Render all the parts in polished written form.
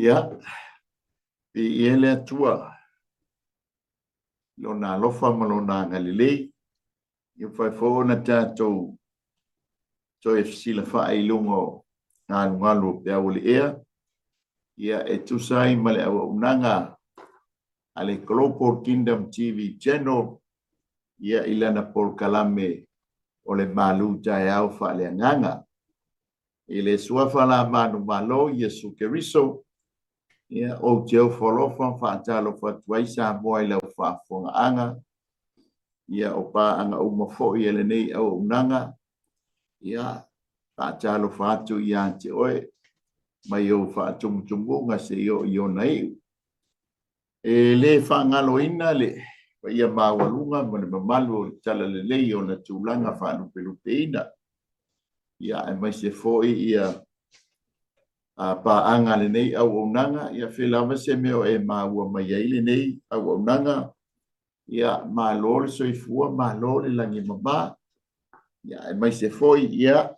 Ia, viia le Atua i Lona alofa ma Lona agalelei, ia mafai foi ona tatou toe fesilafai i luga o galugalu o peau o le ea, ia e tusa ai ma le auaunaga a le Global Kingdom TV Channel, ia i lana polokalame o le Malu Taeao Faaleagaga. I le Suafa la manumalo Iesu Keriso, ia, ou te ofo alofa ma faatalofa atu ai Samoa i lau faafofogaaga, ia, o paaga uma foi a lenei auaunaga, ia, faatalofa atu ia te oe mai ou faatumutumuga seia oo i ona iu. E le faagaloina le paia maualuga ma le mamalu o le Talalelei i ona tulaga faalupelupeina, ia aemaise foi ia paaga a lenei auaunaga, ia fea lava se mea o e maua mai ai lenei auaunaga, ia malo le soifua, malo le lagi e mama, ia aemaise foi ia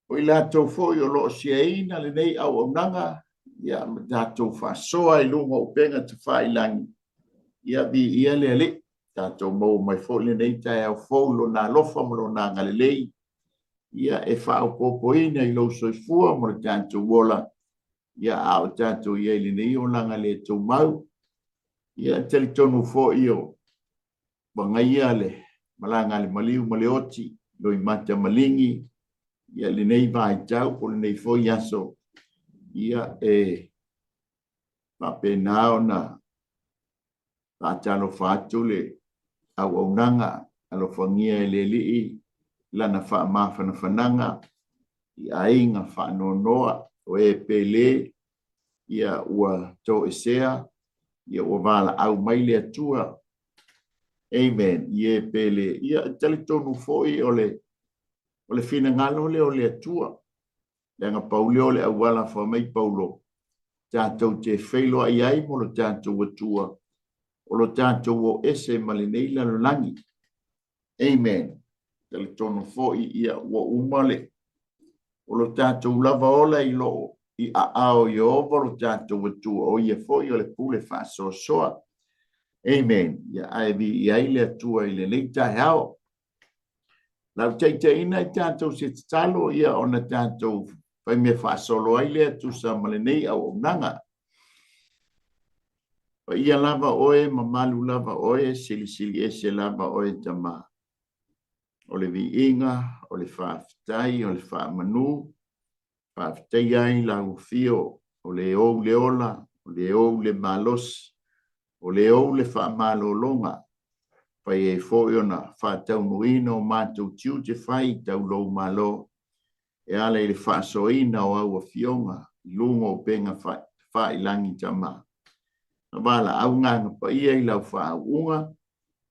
o i latou foi o lo o siaina lenei auaunaga, ia ma tatou faasoa i luga o upega tafailagi, ia viia le Alii, tatou maua mai foi lenei taeao fou i Lona alofa ma Lona agalelei, ia e faaopoopoina i lou soifua ma lo tatou ola, ia a o tatou i ai i lenei olaga le tumau. Ia e talitonu foi o Pagaia le malaga a le maliu ma le oti, loimata maligi, ia lenei vaitau po o lenei foi aso, ia e faapena ona faatalofa atu le auaunaga alofagia e le Alii lana faamafanafanaga i aiga faanoanoa o e pele ia ua toesea, ia ua valaau mai le Atua. Amen. I e pele. Ia, e talitonu foi o le, o le finagalo lea o le Atua. Leaga pau lea o le auala fai mai Paulo, tatou te feiloai ai mo lo tatou Atua, o lo tatou o ese ma lenei lalolagi. Amen. Talitonu foi ia ua uma le o lo tatou lava ola i loo i aao o Ieova lo tatou Atua, o ia foi o le pule faasoasoa. Amen. Ia ae viia ai le Atua i lenei taeao. Lau taitaiina i tatou se tatalo ia ona tatou faimea faasolo ai lea tusa ma lenei auaunaga. Paia lava oe, mamalu lava oe, silisili ese lava oe Tama. O le viiga, o le faafetai, o le faamanu, faafetaia ai lau afio, o le ou le ola, o le ou le malosi, o le ou le faamalologa, fai ai foi ona faataunuuina o matou tiute fai tau lou Malo, e ala i le faasoaina o au afioga i luga o upega failagi Tama. Na valaau gaga paia i lau faauuga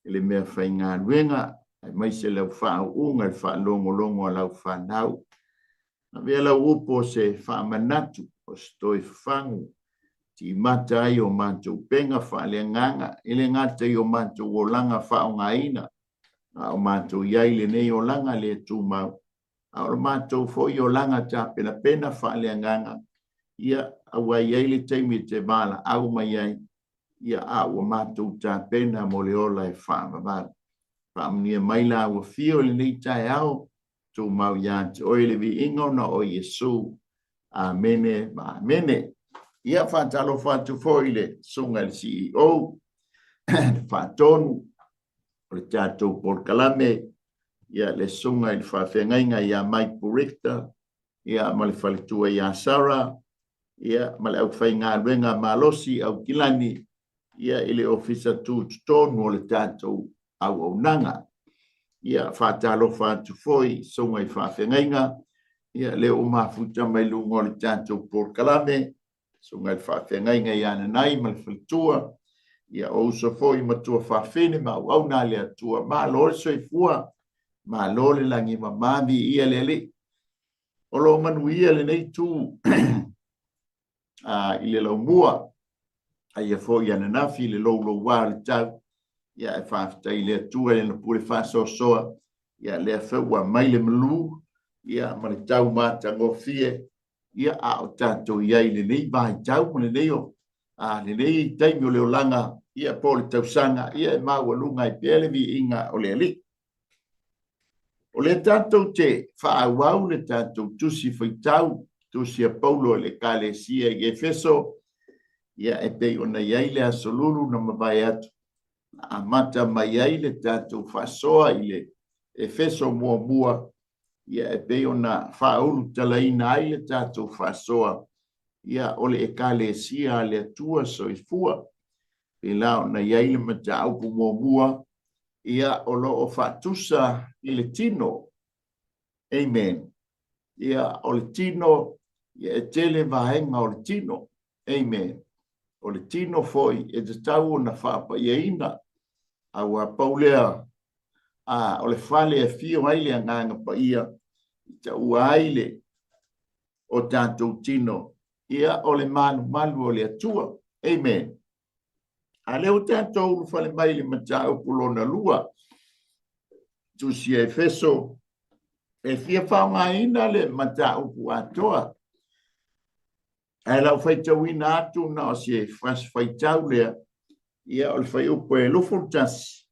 i le mea faigaluega, aemaise lau faauuga i le faalogologo a lau fanau. Avea lau upu o se faamanatu, o se toe fafagu, timata ai o matou upega faaleagaga, e le gata i o matou olaga faaaogaina, a o matou i ai i lenei olaga le tumau, a o le matou foi olaga tapenapena faaleagaga, ia, aua e i ai le taimi e te valaau mai ai, ia, a ua matou tapena mo le ola e faavavau. Faamanuia mai la ua fio i lenei taeao, tumau ia te oe le viiga ona o Iesu. Amene ma amene. Ia, faatalofa atu foi i le susuga i le CEO, le faatonu o le tatou polokalame, ia le susuga i le faafeagaiga ia Mike Burekta, ia ma le faletua ia Sarah, ia ma le aufaigaluega malosi Aukilani, ia i le Ofisa Tutotonu o le tatou auaunaga. Ia faatalofa atu foi i susuga i faafeagaiga, ia lea ua mafuta mai luga o le tatou polokalame, susuga i le faafeagaiga ia Nanai ma le faletua, ia o uso foi matua faafine ma auauna a le Atua. Malo le soifua, malo le lagi e mama, viia le Alii. O lo o manuia lenei itu i le laumua, aia foi ananafi le louloua o le tau, ia e faafetai i le Atua i lana pule faasoasoa, ia lea foi ua aumai le malu, ia ma le tau matagofie. Ia, a o tatou i ai i lenei vaitau ma lenei o a lenei taimi o le olaga, ia po o le tausaga, ia e maualuga ai pea le viiga o le Alii. O lea tatou te faaauau le tatou tusi faitau, tusi a Paulo i le Ekalesia i Efeso, ia e pei ona i ai le Aso Lulu na mavae atu, na amata mai ai le tatou faasoa i le Efeso muamua, ia e pei ona faaulutalaina ai le tatou faasoa, ia o le Ekalesia a le Atua Soifua. Pei la ona i ai le mataupu muamua, ia o lo o faatusa i le tino. Amen. Ia o le tino, ia e tele vaega o le tino. Amen. O le tino foi e tatau ona faapaiaina, aua pau lea a, o le fale e afio ai le Agaga Paia, i taua ai le o tatou tino, ia o le malumalu o le Atua. Amen. A lea ua tatou ulufale mai i le mataupu lona lua, tusi a Efeso, e fia faaaogaina le mataupu atoa. Ae lau faitauina atu na o se fasi faitau lea, ia o le fuaiupu e 21,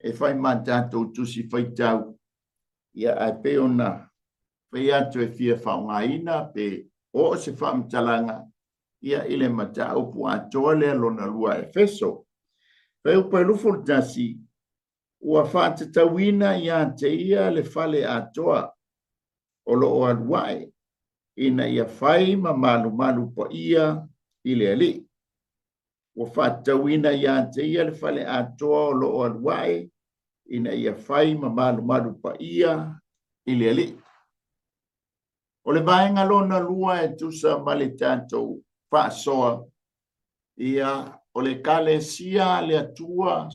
e fai ma tatou tusi faitau, ia ae pei ona fai atu e fia faaaogaina pe oo se faamatalaga ia i le mataupu atoa lea lona lua Efeso. Fuaiupu e 21, ua faatatauina ia te ia le fale atoa o lo o alu ae ina ia fai ma malumalu paia i le Alii. Ua faatatauina ia te ia le fale atoa o lo o alu ae ina ia fai ma malumalu paia i le Alii. O le vaega lona lua e tusa ma le tatou faasoa, ia, o le Ekalesia a le Atua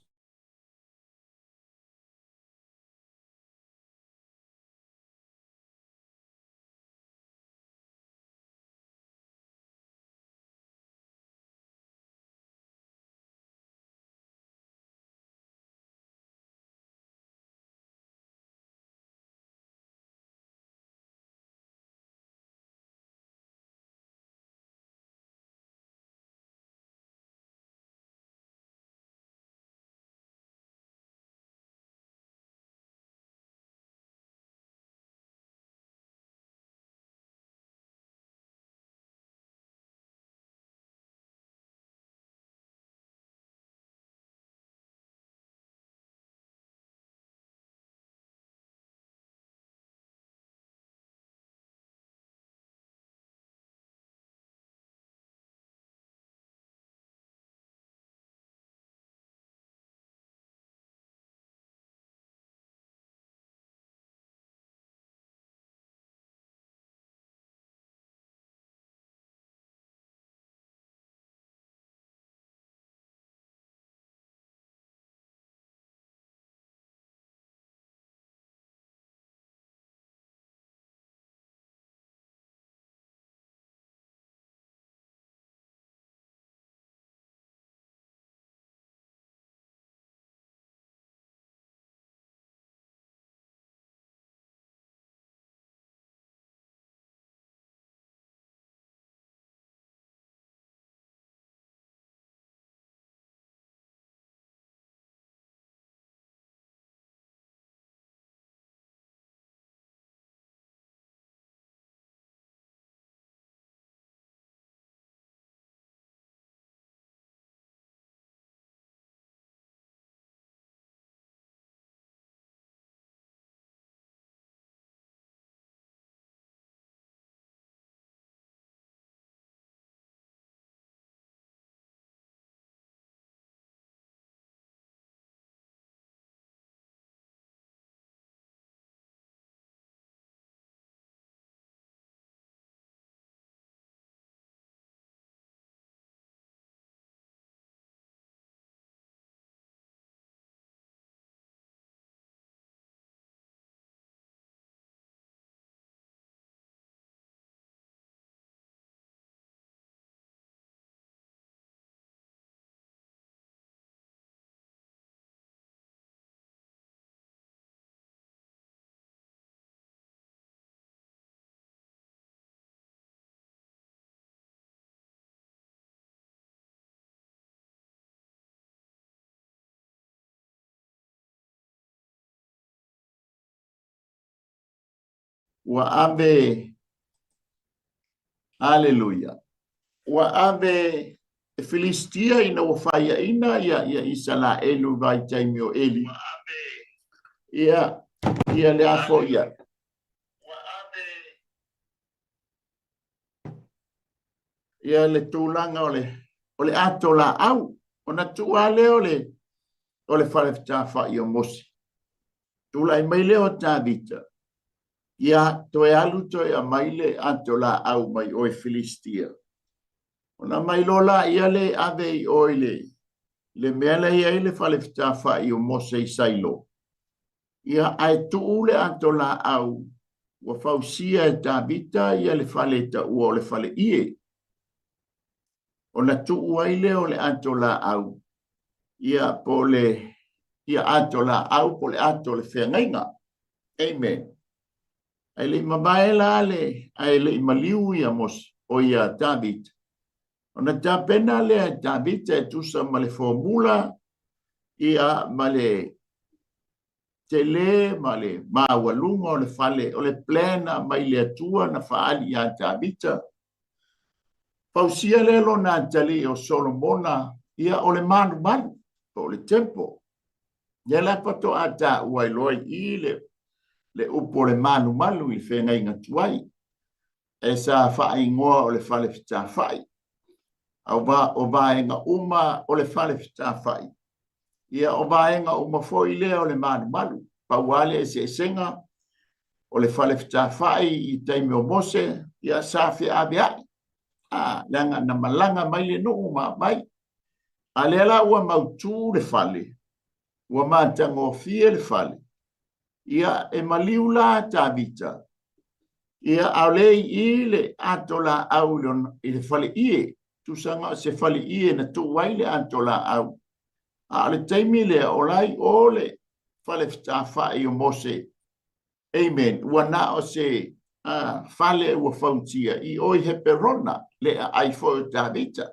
Ua ave, aleluia, ua ave e Filistia ina ua faiaina ia, ia Isalaelu i vaitaimi o Eli. Ia, ia le afo ia. Ia le tulaga o le, o le ato laau, ona tuu lava lea o le, o le fale fetafa'i o Mose. Tulai mai lea o Tavita, ia toe alu toe aumai le ato laau mai o i Filistia. Ona aumai loa laia lea e ave i o i le, le mea la e i ai le fale fetafa'i o Mose i Sailo. Ia, ae tuu le ato laau ua fausia e Tavita ia le fale e taua o le fale ie. Ona tuu ai lea o le ato laau, ia po o le ia ato laau po o le ato o le feagaiga. Amen. Ae le i mavae la le, ae le i maliu ia Mose, o ia Tavita. Ona tapena lea e Tavita e tusa ma le formula ia ma le tele ma le maualuga o le fale, o le plan na aumai le Atua na faaali ia Tavita. Fausia lea lona atalii o Solomona, ia o le malumalu, po o le temple. Lea la faatoa taua ai loa i i le, le upu o le malumalu i le feagaiga tuai. E sa faaigoa o le fale fetafa'i. Aua o vaega uma o le fale fetafa'i, ia o vaega uma foi lea o le malumalu. Pau lava le eseesega o le fale fetafa'i i taimi o Mose, ia sa feavea'i, a, leaga na malaga mai le nuu ma aumai. A lea la ua mautu le fale, ua matagofie le fale, ia e maliu la Tavita, ia a o lea i i le ato laau i le faleie, tusa se faleie na tuu ai le ato laau. A o le taimi lea, o la i o le fale fetafa'i o Mose. Amen. Ua na o se fale ua fautia i o i Heperona, le aai foi o Tavita.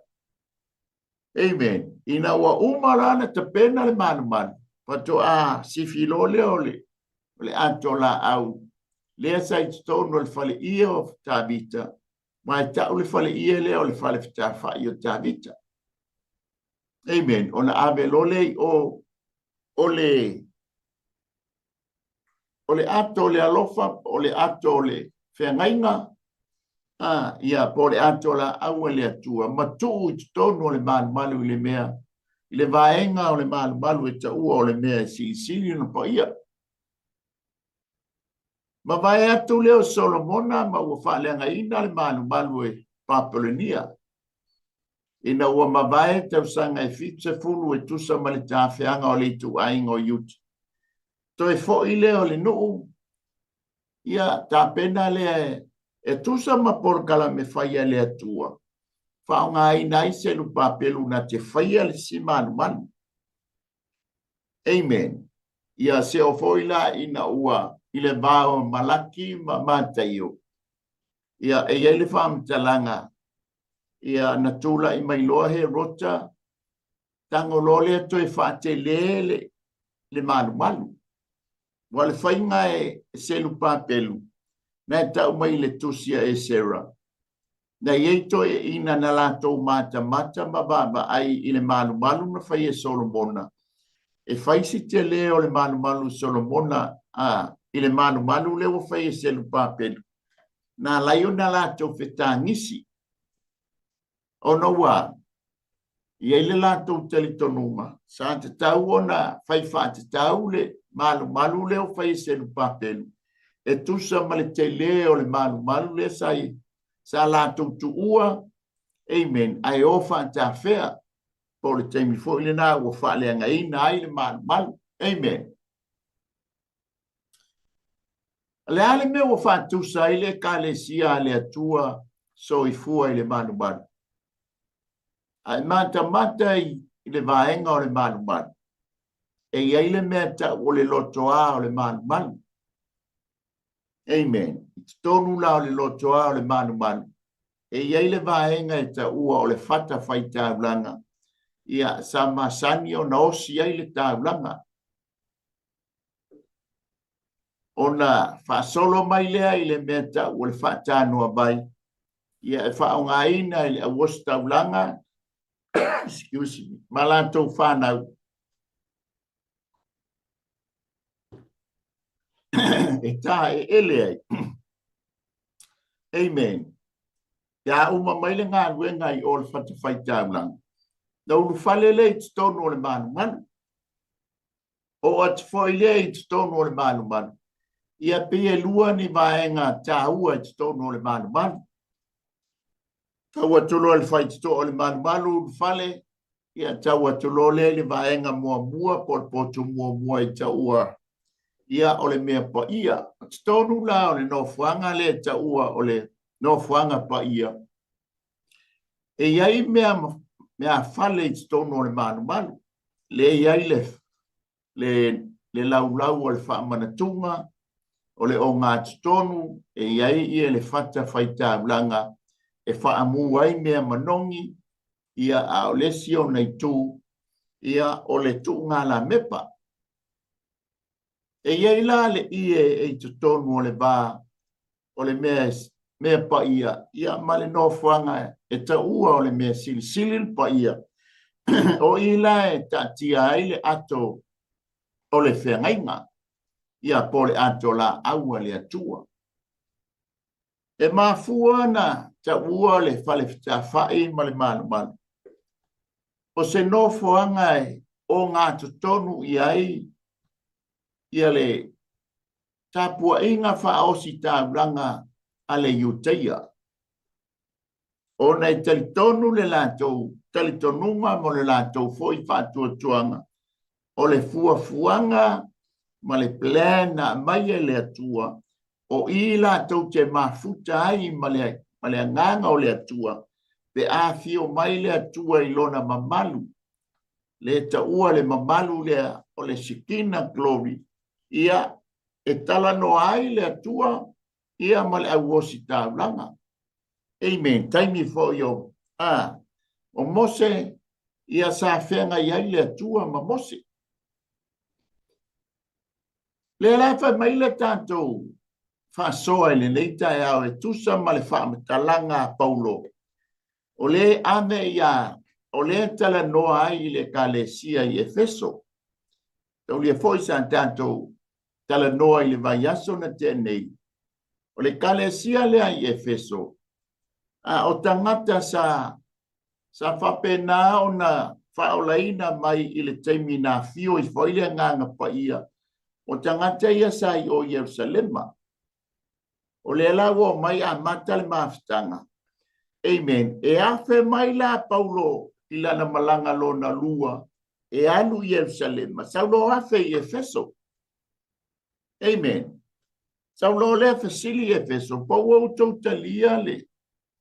Amen. Ina ua uma la na tapena le malumalu, faatoa sifi loa lea o le, o le ato laau, lea sa i totonu o le faleie o Tavita, ma e tau le faleie lea o le fale fetafa'i o Tavita. Amen. Ona ave loa lea i o, o le, o le ato o le alofa, o le ato o le feagaiga, a, ia, po o le ato laau a le Atua, ma tuu i totonu o le malumalu i le mea, i le vaega o le malumalu e taua o le mea e silisili ona paia. Mavae atu lea o Solomona ma ua faaleagaina le malumalu e Papalonia. Ina ua mavae tausaga e 70 e tusa ma le tafeaga o le ituaiga o Iuta. Toe foi lea o le nuu, ia tapena lea e tusa ma polokalame fai a le Atua, faaaogaina ai Selupapelu na te faia le si malumalu. Amen. Ia se oo foi la ina ua i le va o Malaki ma Mataio, ia e i ai le faamatalaga, ia na tulai mai loa Herota, tago loa lea toe faatele le, le malumalu. Ua le faiga e Selupapelu, na e tau mai i le tusi a Esera, na i ai toeaiina na latou matamata ma vaavaai i le malumalu na fai e Solomona, e fai si tele o le malumalu Solomona a, i le malumalu lea ua fai e Selupapelu, na alai ona latou fetagisi. Ona ua i ai le latou talitonuga, sa tatau ona fai faatatau le malumalu lea ua fai e Selupapelu, e tusa ma le tele o le malumalu lea sa, sa latou tuua, amen, ae o faatafea, po o le taimi foi lena ua faaleagaina ai le malumalu, amen. O le a le mea ua faatusa ai le Ekalesia a le Atua soifua i le malumalu? A e matamata i le vaega o le malumalu, e i ai le mea tau o le lotoa o le malumalu. Amen. I totonu la o le lotoa o le malumalu, e i ai le vaega e taua o le fata faitaulaga, ia, sa masani ona osi ai le taulaga. Ona faasolo mai lea i le mea tau o le faatanoa vai, ia e faaaogaina e le auositaulaga, excuse me, ma latou fanau e taeele ai. Amen. Ia uma mai le galuega i o le fatafaitaulaga, na ulufale lea i totonu o le malumalu. Oo atu foi lea i totonu o le malumalu, ia pei e lua ni vaega taua i totonu o le malumalu. Tau atu loa i le faitotoa o le malumalu ulufale, ia tau atu loa lea i le vaega muamua po o le potu muamua i taua, ia o le mea paia. O totonu la o le nofoaga lea e taua o le nofoaga paia, e i ai mea meafale i totonu o le malumalu, lea e i ai le, le, le laulau o le faamanatuga, o le ogatotonu, e i ai ia le fata faitaulaga e faamu ai mea manogi, ia a o le isi ona itu, ia o le tuugalamepa. E i ai la le ie e i totonu o le va o le mea, mea paia ia ma le nofoaga e taua o le mea silisili le paia. O i la e taatia ai le ato o le feagaiga, ia po o le ato laau a le Atua. E mafua na taua le fale fetafai ma le malumalu, o se nofoaga e ogatotonu i ai ia le tapuaiga faaositaulaga a le Iutaia, ona e talitonu le latou talitonuga mo le latou foi faatuatuaga, o le fuafuaga ma le plan na aumai e le Atua, o i latou te mafuta ai ma le, ma le agaga o le Atua, pe afio mai le Atua i lona mamalu, le taua le mamalu lea o le Shekinah Glory, ia e talanoa ai le Atua ia ma le auositaulaga. Amen. Taimi foi o, a, o Mose, ia sa feagai ai le Atua ma Mose. Lea la fai mai le tatou faasoa i lenei taeao e tusa ma le faamatalaga a Paulo, o lea ave ia, o lea talanoa ai i le Ekalesia i Efeso. Taulia foi sa tatou talanoa i le vaiaso na tea nei, o le Ekalesia lea i Efeso, a o tagata sa sa faapena ona faaolaina mai i le taimi na afio ifo ai le Agaga Paia, o tagata ia sa i o Ierusalema. O lea la ua omai amata le mafutaga. Amen. E afe mai la Paulo i lana malaga lona lua e alu i Ierusalema, sau loa afe i Efeso. Amen. Sau loa lea fesili i Efeso, po ua outou talia le,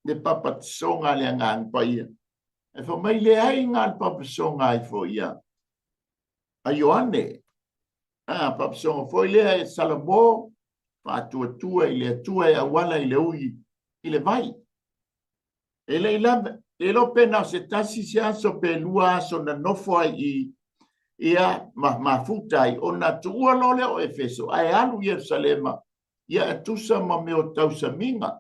le papatisoga a le Agaga Paia? E fai mai, leai na le papatisoga ai foi ia a Ioane. A, papatisoga foi lea e Salamo, faatuatua i le Atua e auala i le ui i le vai. E le i lava, le iloa pe na o se tasi se aso pe lua aso na nofo ai i ia ma mafuta ai, ona tuua loa lea o Efeso ae alu i Ierusalema, ia e tusa ma mea o tausamiga.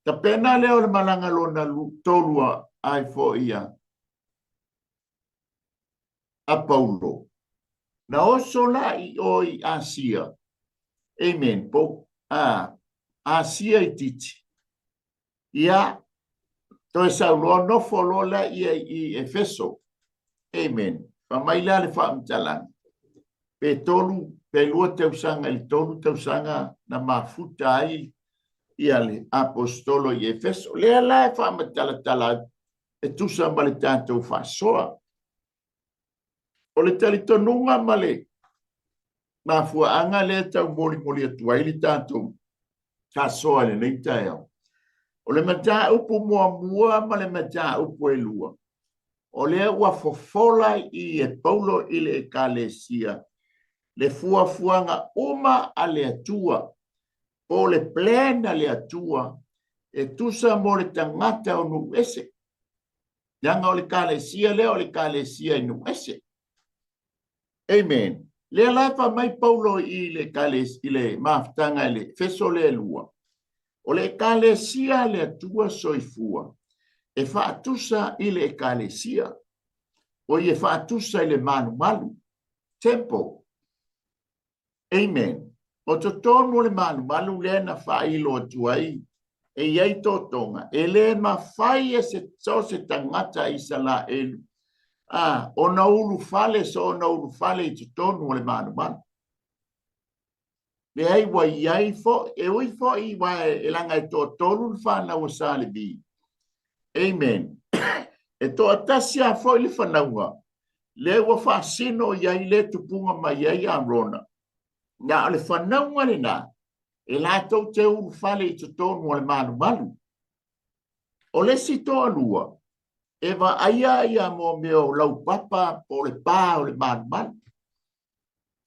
Tapena lea o le malaga lona tolu ai foi ia a Paulo. Na oso la i o i Asia. Amen. Po, a, Asia itiiti. Ia, toe sau loa, nofo loa la ia i Efeso. Amen. Fai mai la le faamatalaga, pe tolu, pe lua tausaga i le tolu tausaga na mafuta ai ia le aposetolo i Efeso. Lea la e faamatalatala e tusa ma le tatou faasoa. O le talitonuga ma le mafuaaga lea e tau molimoli atu ai le tatou faasoa i lenei taeao, o le mataupu muamua ma le mataupu e lua, o lea ua fofola i e Paulo i le Ekalesia le fuafuaga uma a le Atua, po o le plan a le Atua e tusa mo le tagata o nuu ese. Leaga o le Ekalesia lea o le Ekalesia i nuu ese. Amen. Lea la e fai mai Paulo i le i le mafutaga i le Efeso lea e 2, o le Ekalesia a le Atua soifua e faatusa i le Ekalesia, o ia faatusa i le malumalu, temple. Amen. O totonu o le malumalu lea na faailo atu ai e i ai totoga, e le mafai e se, so se tagata Isalaelu a ona ulufale so ona ulufale i totonu o le malumalu. Leai, ua i ai foi, e ui foi aua e leaga e toatolu le fanau a Sa Levi. Amen. E toatasi lava foi le fanauga lea ua faasino i ai le tupuga mai ai Arona. Na o le fanauga lena e latou te ulufale i totonu o le malumalu. O le isi toalua, e vaaia ia mo mea o laupapa po o le pa o le malumalu.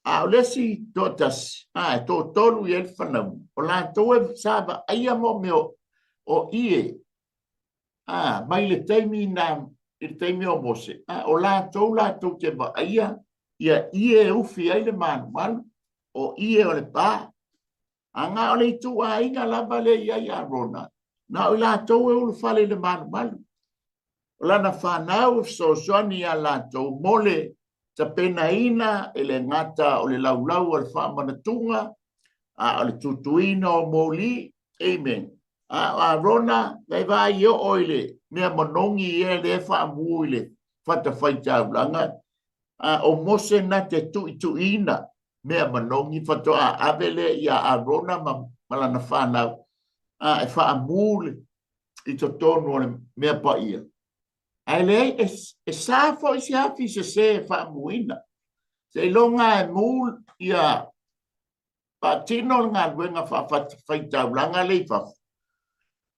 A o le isi toatasi, a e toatolu i ai le fanauga, o latou e sa vaaia mo mea o ie, a mai le taimi na i le taimi o Mose, a o latou latou te vaaia ia ie e ufi ai le malumalu, o ie o le pa. A na o le ituaiga lava lea i ai Arona, na o i latou e ulufale i le malumalu. O lana fanau e fesoasoani iā latou mo le tapenaina e le gata o le laulau o le faamanatuga, a o le tutuina o moli. Amen. A o Arona, e vaai oo i le mea manogi ia lea e faamu i le fatafaitaulaga, a o Mose na te tuituiina mea manogi faatoa ave lea iā Arona ma, ma lana fanau a e faamu i totonu o le mea paia. Ae leai, e, e sa foi se afi sesē e faamuina. Seiloga e mu ia faatino le galuega faafaitaulaga lea i fafo.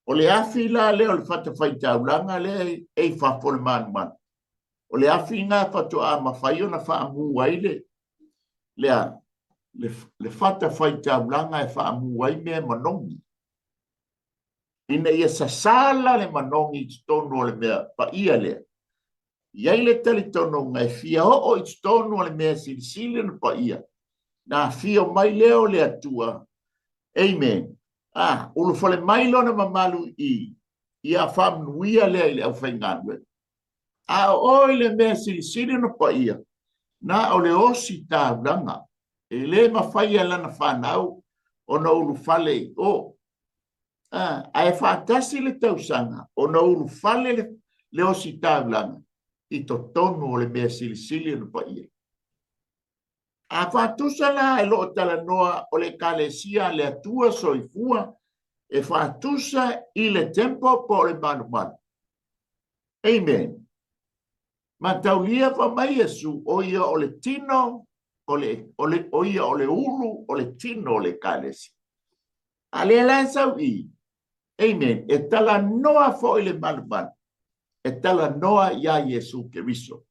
O le afi la lea o le fatafaitaulaga lea e i fafo o le malumalu, o le afi lena faatoa mafai ona faamu ai le, le, le, le fatafaitaulaga e faamu ai mea manogi. Ina ia sasala le manogi i totonu o le mea paia lea. I ai le talitonuga e fia oo i totonu o le mea silisili ona paia, na afio mai lea o le Atua. Amen. Ah, ulufale mai lona mamalu i ia faamanuia lea i le aufaigaluega. A o oe i le mea silisili ona paia, na o le osi taulaga, e le mafai e lana fanau ona ulufale i o. Ae faatasi le tausaga ona ulufale le, le ositaulaga i totonu o le mea silisili ona paia. A faatusa la e loo talanoa o le Ekalesia a le Atua soifua e faatusa i le temple po o le malumalu. Amen. Mataulia fa mai Iesu, o ia o le tino, o le, o le, o ia o le ulu, o le tino o le Ekalesia. A lea la e sau i, amen, e talanoa foi le malumalu, e talanoa iā Iesu Keriso.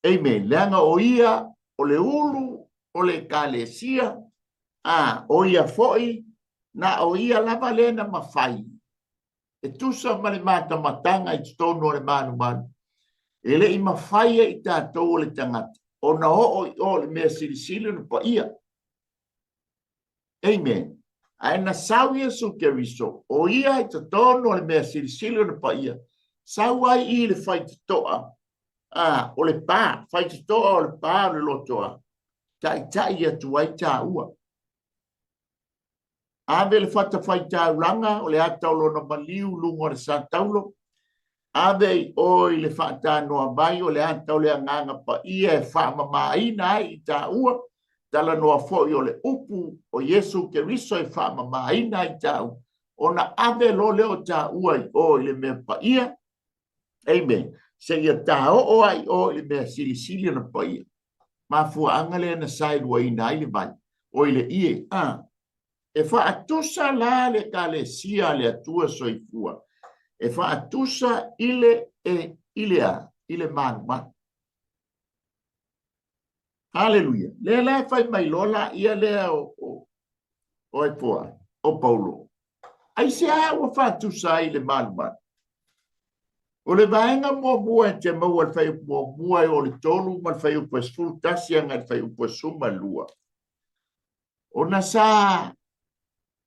Amen. Leaga o ia o le ulu o le Ekalesia, a o ia foi, na o ia lava lea na mafai e tusa ma le matamataga i totonu o le malumalu, e le i mafai e i tatou o le tagata ona oo i o le mea silisili ona paia. Amen. Ae na sau Iesu Keriso, o ia i totonu o le mea silisili ona paia, sau ai i le faitotoa, a, o le pa, faitotoa o le pa o le lotoa, taitai atu ai tāua. Ave le fatafaitaulaga o le ata o lona maliu i luga o le sataulo, ave i o i le faatanoa vai o le ata o le Agaga Paia e faamamaina ai i tāua, talanoa foi o le upu o Iesu Keriso e faamamaina ai tāua, ona ave loa lea o tāua i o i le mea paia, amen, seia tāoo ai i o i le mea silisili ona paia. Mafuaaga lea na saeluaina ai le vai, o i le ie, a. E faatusa la le Ekalesia a le Atua soifua, e faatusa i le, e, i le a? I le malumalu. Haleluia. Lea la e fai mai loa la ia lea o, o, o ai poa, o Paulo. Aisea ua faatusa ai le malumalu? O le vaega muamua e te maua i le fuaiupu muamua e oo i le 3 ma le fuaiupu e 11 agai i le fuaiupu e 12, ona sa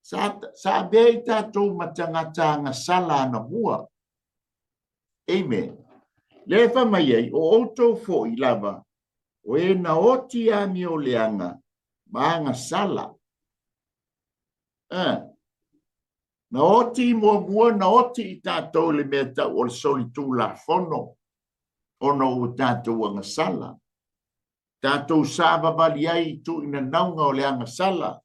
sa sa avea i tatou ma tagata agasala anamua. Amen. Lea e fai mai ai, o outou foi lava, o e na oti amioleaga ma agasala. Na oti muamua, na oti i tatou i le mea tau o le solitulafono, ona ua tatou agasala. Tatou savavali ai i tuuinanauga o le agasala.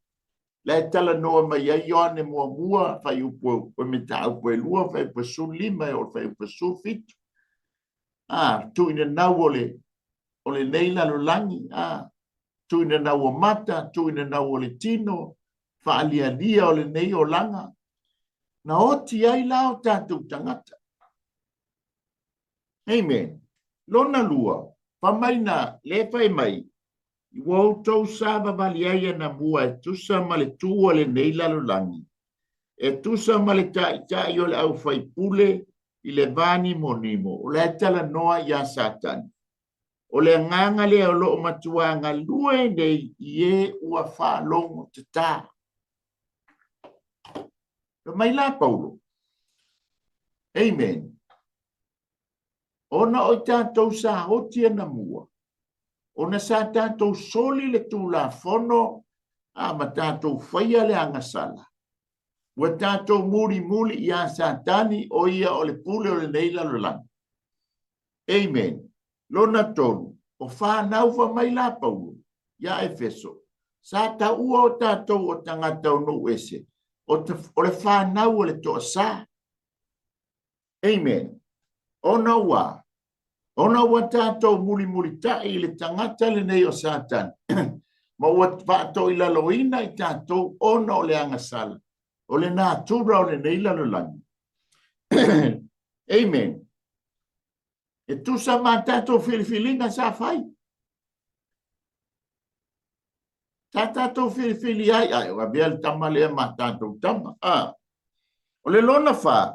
La e talanoa mai ai Ioane muamua, fuaiupu o mataupu e 2, fuaiupu e 15 e oo i le fuaiupu e 17. Tuuinanau o le o lenei lalolagi, tuuinanau o mata, tuuinanau o le tino, faalialia o lenei olaga, na oti ai la o tatou tagata. Amen. Lona lua, fai mai na, le fai mai, ua outou savavali ai anamua e tusa ma le tu o lenei lalolagi, e tusa ma le taitai o le aufaipule i le va nimonimo, o la e talanoa iā Satani. O le agaga lea o lo o matua galue nei i e ua faalogo tatā. Fai mai la Paulo, Amen. Ona o i tatou sa oti anamua, ona sa tatou soli le Tulafono a ma tatou faia le agasala, ua tatou mulimuli iā Satani, o ia o le pule o lenei lalolagi. Amen. Lona tolu, o fanau fai mai la Paulo iā Efeso, sa taua o tatou o tagata o nuu ese, o, o le fanau o le toasā. Amen. Ona ua, ona ua tatou mulimulitaʻi i le tagata lenei o Satani, ma ua faatoilaloina i tatou ona o le agasala, o le natura o lenei lalolagi. Amen. E tusa ma tatou filifiliga sa fai. Sa tatou filifili ai, ai, o avea le tama lea ma tatou tama. Ah. O le lona fa,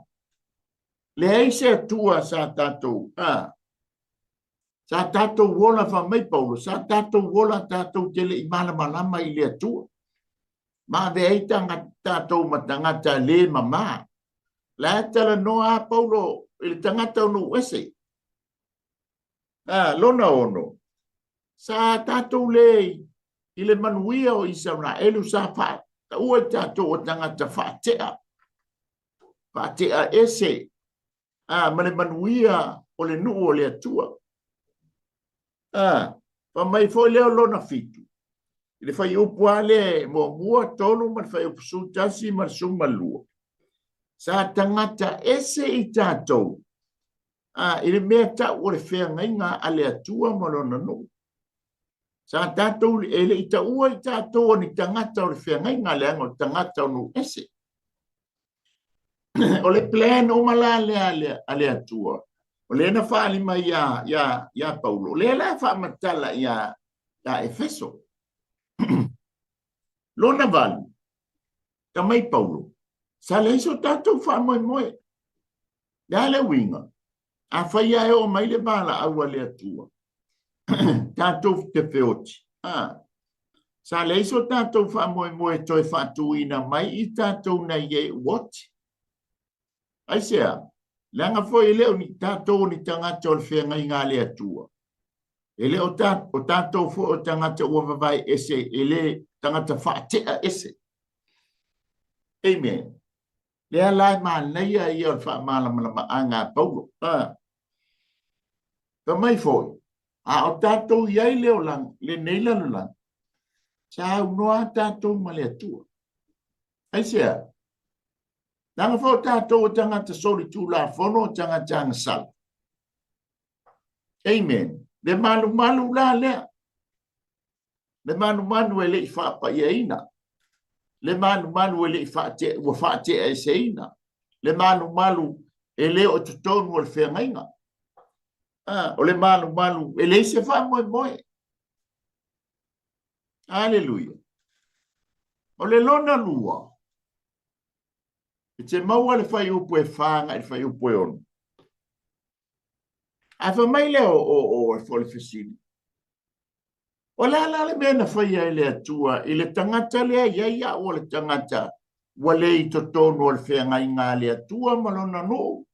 leai se Atua sa tatou, ah, sa tatou ola, fai mai Paulo, sa tatou ola tatou te le i malamalama i le Atua. Ma avea ai tatou ma tagata le mamā. La e talanoa a Paulo i le tagata o nuu ese. Ah, lona ono, sa tatou le i le manuia o Isaraelu, sa faataua i tatou o tagata faatea, faatea ese, ah, ma le manuia o le nuu o le Atua. Ah, fai mai foi lea o lona fitu, i le fuaiupu lava lea muamua, 3 ma le fuaiupu 11 ma le 12. Sa tagata ese i tatou i le mea tau o le feagaiga a le Atua ma lona nuu. Sa tatou, e le i taua i tatou o ni tagata o le feagaiga, leaga o tagata o nuu ese. O le plan uma la lea a le Atua, o lea na faaali mai ia, ia, ia Paulo, o lea la e faamatala ia, ia Efeso. Lona valu, fai mai Paulo, sa leai so tatou faamoemoe. Le a le uiga? Afai lava e oo mai le valaau a le Atua, tatou te feoti, a, sa leai so tatou faamoemoe e toe faatuina mai i tatou nai e ua oti. Aisea? Leaga foi e le o ni tatou o ni tagata o le feagaiga a le Atua. E le o, ta, o tatou foi o tagata ua vavae ese, e le tagata faatea ese. Amen. Lea la e manaia ia o le faamalamalamaga a Paulo. Fai mai foi, a o tatou i ai le olaga, lenei lalolagi, sa aunoa tatou ma le Atua. Aisea? Leaga foi o tatou o tagata solitulafono, o tagata agasala. Amen. Le malumalu la lea. Le manumanu e le i faapaiaina, le malumalu e le i faate, ua faateaeseina, le malumalu e le o totonu o le feagaiga. Ah, o le malumalu e leai se faamoemoe. Aleluia. O le lona lua, e te maua le fuaiupu e 4 agai i le fuaiupu e 6. Ae fai mai lea o le fesili, O le a la le mea na faia e le Atua i le tagata lea i ai au o le tagata ua le i totonu o le feagaiga a le Atua ma lona nuu?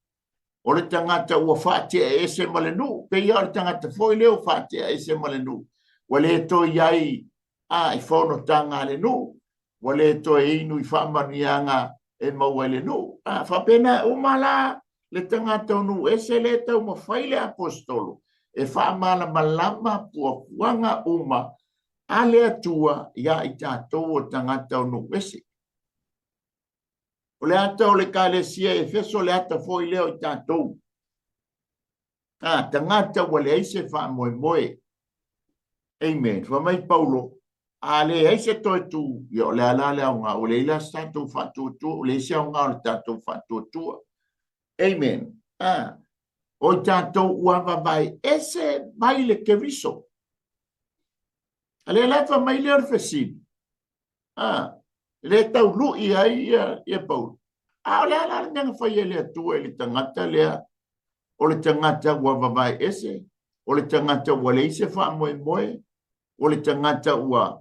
O le tagata ua faatea ese ma le nuu, pei o le tagata foi lea ua faatea ese ma le nuu, ua le toe i ai a i fonotaga a le nuu, ua le toe inu i faamanuiaga e maua i le nuu. A faapena uma la le tagata o nuu ese lea e taumafai le aposetolo e faamalamalama puapuaga uma a le Atua ia i tatou o tagata o nuu ese. O le ata o le Ekalesia i Efeso, o le ata foi lea o i tatou. A, tagata ua leai se faamoemoe. Amen. Fai mai Paulo, a leai se toe tu, ia o le a la le aoga, ua leai la se tatou faatuatua, ua leai se aoga o le tatou faatuatua. Amen. A, o i tatou ua vavae ese mai le Keriso. A lea la fai mai lea o le fesili. A, le tau lui ai ia Paulo. A o le a la le mea na fai e le Atua i le tagata lea? O le tagata ua vavae ese, o le tagata ua leai se faamoemoe, o le tagata ua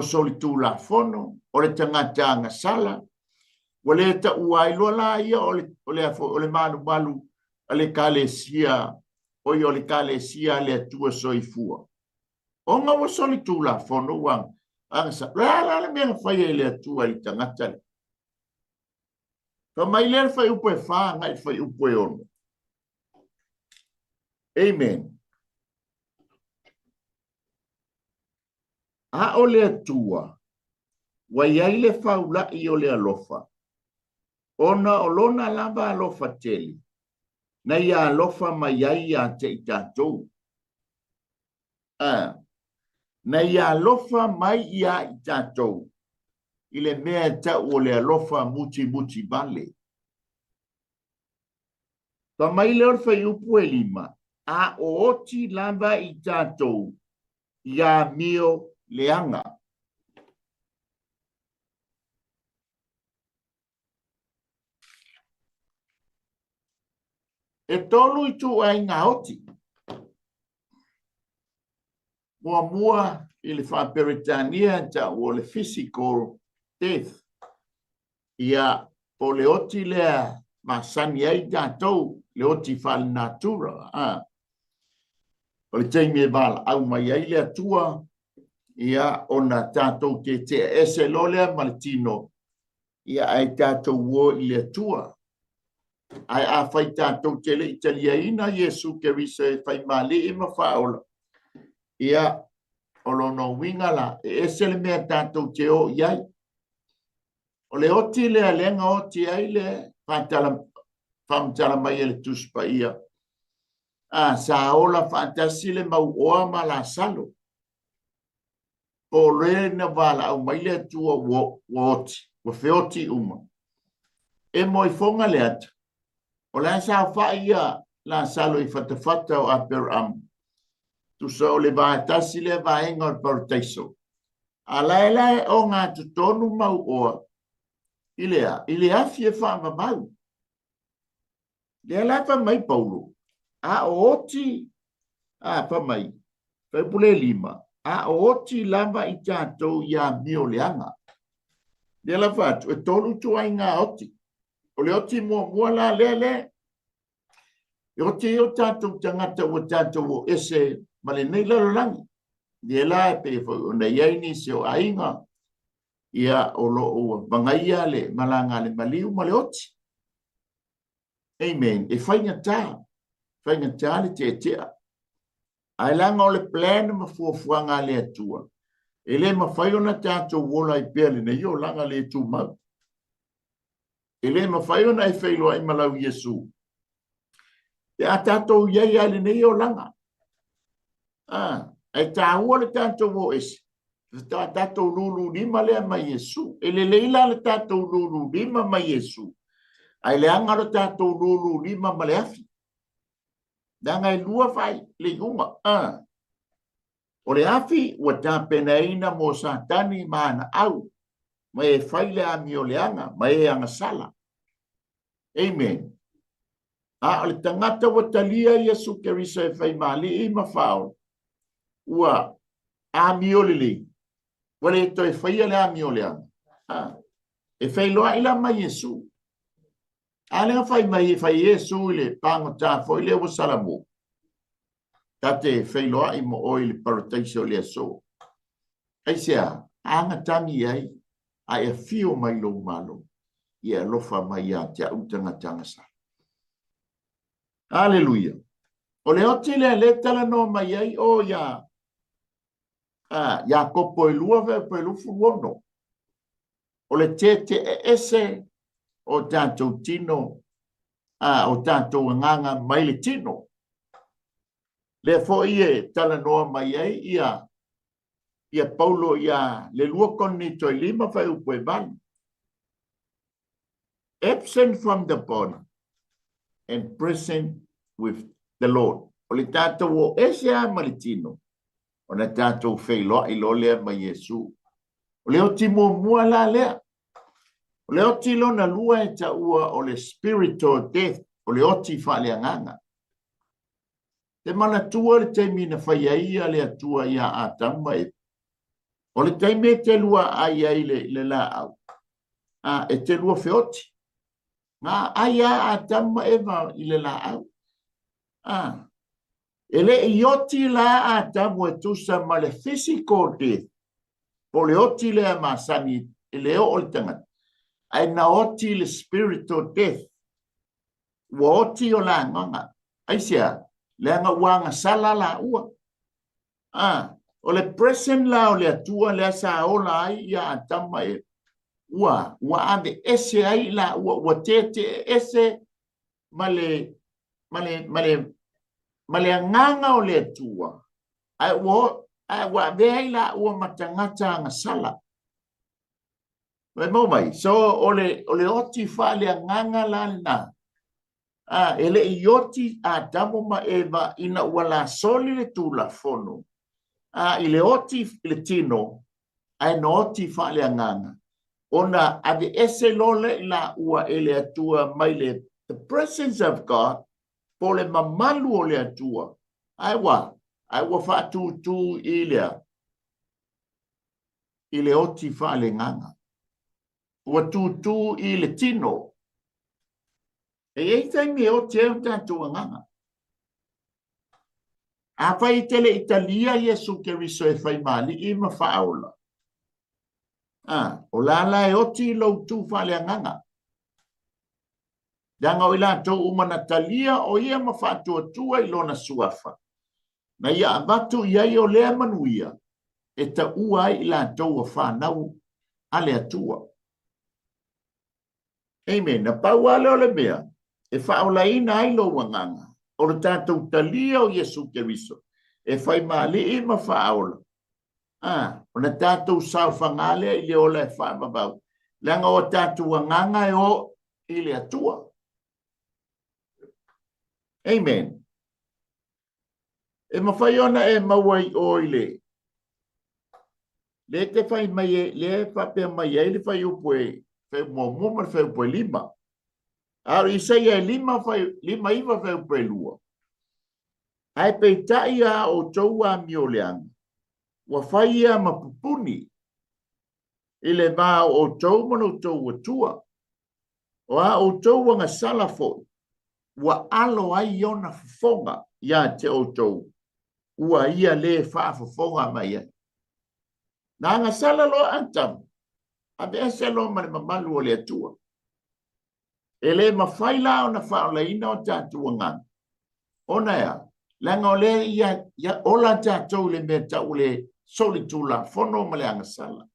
solitulafono, o le tagata agasala, ua le taua ai loa la ia o le, o le, o le malumalu a le Ekalesia, o ia o le Ekalesia a le Atua soifua. Ona ua solitulafono ua agasala. O le a la le mea na fai e le Atua i le tagata lea? Fai mai lea le fuaiupu e 4 agai i le fuaiupu e 6. Amen. A o le Atua, ua i ai le faula'i o le alofa, ona o lona lava alofa tele, na ia alofa mai ai ia te i tatou. A, na ia alofa mai ia i tatou i le mea e tau o le alofa mutimuti vale. Fai mai lea o le fuaiupu e 5, a o oti lava i tatou i amio leaga. E tolu ituaiga oti. Muamua i le faa-Peretania e tau o le physical death. Ia, po o le oti lea masani ai tatou, le oti faalenatura. A. O le taimi e valaau mai ai le Atua, ia, ona tatou tetea ese loa lea ma le tino, ia, ae tatou o i le Atua. Ae afai tatou te le i taliaina Iesu Keriso e faimalii ma faaola, ia, o lona uiga la, e ese le mea tatou te o i ai. O le oti lea lea na oti ai le faamatala mai e le Tusi Paia, a, sa ola faatasi le mauoa ma Lasalo. Po o le na valaau mai le Atua ua oti, ua feoti uma. E moefoga le ata, o la e saofai ia Lasalo i fatafata o Aperaamu. Tusa o le vaetasi lea vaega o le parataiso. A la e la e ogatotonu mauoa i le a? I le afi e faavavau. Lea la fai mai Paulo, a o oti, a fai mai, fuaiupu le 5, a o oti lava i tatou i amio leaga. Lea la fai atu, e tolu ituaiga oti. O le oti muamua la lea lea, e oti ai o tatou tagata ua tatou o ese ma lenei lalolagi. Lea la e pei foi ona i ai nisi o aiga, ia o lo o ua vagaia le malaga a le maliu ma le oti. Amen. E faigata, faigata le teetea. Ae leaga o le plan ma fuafuaga a le Atua, e le mafai ona tatou ola ai pea lenei olaga le tumau. E le mafai ona e feiloai ma lau Iesu pe a tatou i ai lava i lenei olaga. Ah, ae taua le tatou o ese, faatoa tatou lulu lima lea ma Iesu. E lelei la le tatou lulu lima ma Iesu, ae leaga lo tatou lulu lima ma le afi. Leaga e lua fai le iuga. Ah. O le afi ua tapenaina mo Satani ma ana au, ma e fai le amio leaga, ma e agasala. Amen. A o le tagata ua talia Iesu Keriso e fai ma Alii ma Faaola, ua amio lelei, ua le toe faia le amio leaga. A, e feiloai la ma Iesu. A lea fai mai e fai Iesu i le pagota foi lea ua salamu. Ta te feiloai mo oe i le parataiso o le aso. Aisea? Agatagi ai, a e afio mai lou Malo, ia e alofa mai ia te au tagata agasala. Aleluia! O le oti lea lea e talanoa mai ai o ia a, Iakopo e lua veupu e 26. O le teteeese o tatou tino, a, o tatou agaga mai le tino. Lea foi e talanoa mai ai ia ia Paulo ia le 2 Korinito e 5 fuaiupu e 8. Absent from the body and present with the Lord. O le tatou o ese a ma le tino, ona tatou feiloai loa lea ma Iesu. O le oti muamua la lea. O le oti lona lua e taua o le spiritual death, o le oti faaleagaga. Te manatua le taimi na fai ai ia le Atua iā Atamu ma Eva. O le taimi e te lua ai ai le, le laau, a, e te lua feoti. Na ai a Atamu ma Eva i le laau. A, e le i oti la Atamu e tusa ma le physical death, po le oti lea masani e le oo le tagata, ae na oti le spiritual death. Ua oti o la agaga. Aisea? Leaga ua agasala laua. A, o le present la o le Atua lea sa ola ai ia Atamu ma Eva, ua, ua ave ese ai laua, ua tetee ese ma le, ma le, ma le, ma le agaga o le Atua, ae ua, ae ua avea ai laua ma tagata agasala. Mai mau mai. So, o le, o le oti faaleagaga la lena. A, e le i oti Adamu ma Eva ina ua lasoli le Tulafono. A, i le oti i le tino, ae na oti faaleagaga. Ona aveese loa lea i laua e le Atua mai le the presence of God, po o le mamalu o le Atua. Ae ua, ae ua faatūtū i lea, i le oti faalegaga. Ua tūtū i le tino. E i ai taimi e oti ai o tatou agaga. Afai e te le i talia Iesu Keriso e fai ma alii ma faaola, a, o la la e oti i lou tū faaleagaga. Leaga o i latou uma na talia o ia ma faatuatua i lona suafa, na ia avatu i ai o lea manuia e taua ai i latou ua fanau a le Atua. Amen. Na pau lava lea o le mea e faaolaina ai lou agaga, o le tatou talia o Iesu Keriso e fai ma alii ma faaola. A, ona tatou saofaga lea i le ola e faavavau, leaga o tatou agaga e o i le Atua. Amen. E mafai ona e maua i o i le le te fai mai e, le e faapea mai ai le fuaiupu e fuaiupu muamua ma le fuaiupu e lima. A o Isaia e lima, fai, 59 fuaiupu e lua. Ae peitai a outou amioleaga, ua fai ia ma pupuni i le va o outou ma lo outou Atua. O a outou agasala foi, ua alo ai ona fofoga ia te outou, ua ia lē faafofoga mai ai. Na agasala loa Atamu, aveese loa ma le mamalu o le Atua. E le mafai la ona faaolaina o tatou agaga, ona e a? Leaga o lea ia, ia ola tatou i le mea tau le solitulafono ma le agasala.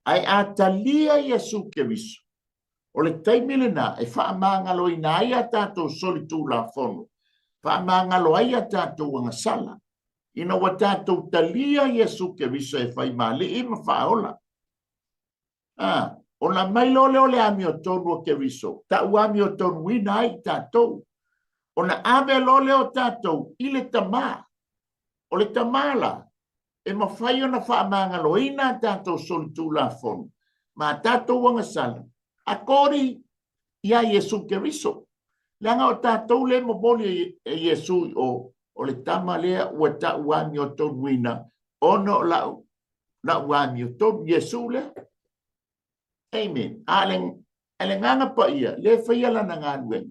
Ae a talia Iesu Keriso, o le taimi lena e faamagaloina ai a tatou solitulafono, faamagalo ai a tatou agasala, ina ua tatou talia Iesu Keriso e fai ma Alii ma Faaola. A, ona mai loa lea o le amiotonu o Keriso, tau amiotonuina ai i tatou. Ona ave loa lea o tatou i le Tamā. O le Tamā la, e mafai ona faamagaloina a tatou solitulafono ma a tatou agasala, according iā Iesu Keriso. Leaga o tatou lea e momoli e Iesu i o, o le tama lea ua ta'u amiotonuina ona o la'u la'u amiotonu, Iesu lea. Amen. A le, a le Agaga Paia, lea e faia lana galuega.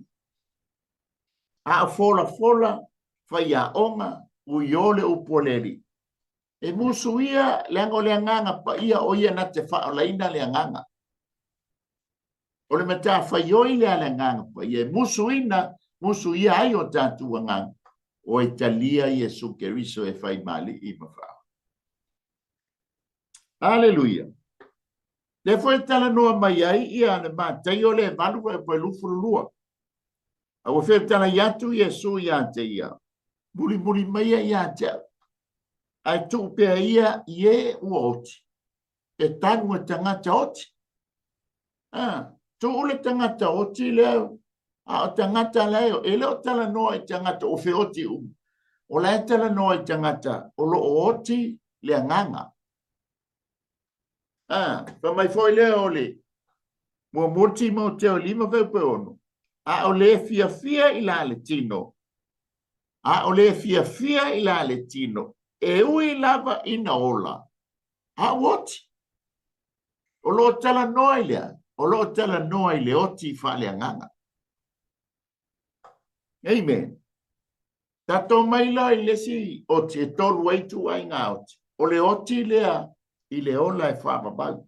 A o folafola, faiaoga, uio le upu a le Alii. E musu ia, leaga o le Agaga Paia o ia na te faaolaina le agaga. O le matafaioi lea a le Agaga Paia, e musuina, musuia ai o tatou agaga, o e talia Iesu Keriso e fai ma Alii ma Faaola. Aleluia! Lea foi e talanoa mai ai ia le Mataio lea e 8 22. A ua fetalai atu Iesu ia te ia, Mulimuli mai ia ia te au, ae tuu pea ia i e ua oti, e tanu e tagata oti. A, tuu le tagata oti lea, a o tagata la e le o talanoa i tagata o feoti uma. O la e talanoa i tagata o lo o oti le agaga. A, fai mai foi lea o le muamua Timoteo 5 fuaiupu 6, a o le fiafia i la le tino, a o le fiafia i la le tino, e ui lava ina ola, a ua oti. O lo o talanoa i le a? O lo o talanoa i le oti faaleagaga. Amen. Tatou mai la i le isi oti e tolu ai ituaiga oti. O le oti lea i le ola e faavavau.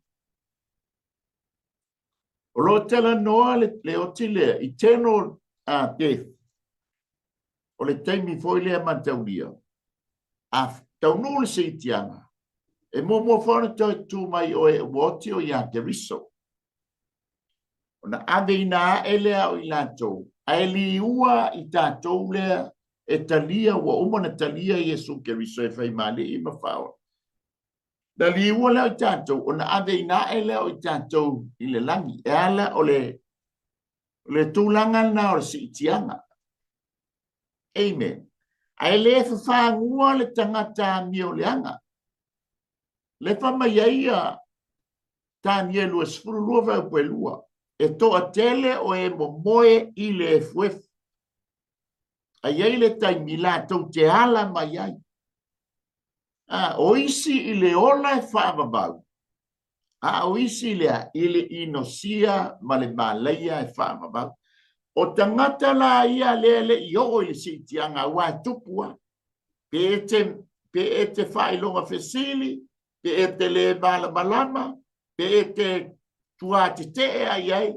O lo o talanoa le, le oti lea, eternal death. O le taimi foi lea mataulia. A taunuu le siitiaga, e muamua foi ona toe tu mai oe ua oti o ia Keriso. Ona aveina ae lea o i latou, ae liua i tatou lea e talia, ua uma ona talia Iesu Keriso e fai ma Alii ma Faaola. Na liua lea o i tatou, ona aveina ae lea o i tatou i le lagi. E ala o le, le tulaga lena o le siitiaga. Amen. Ae le fafagua le tagata amioleaga. Le fai mai ai ia Tanielu e 12 fuaiupu e 2, e toatele o e momoe i le efuefu. A i ai le taimi latou te ala mai ai. A, o isi i le ola e faavavau, a o isi lea i le inosia ma le malaia e faavavau. O tagata la ia lea e le i oo i le siitiaga aua e tupu lava. Pe e te, pe e te faailoga fesili, pe e te le malamalama, pe e te tuatetee a i ai,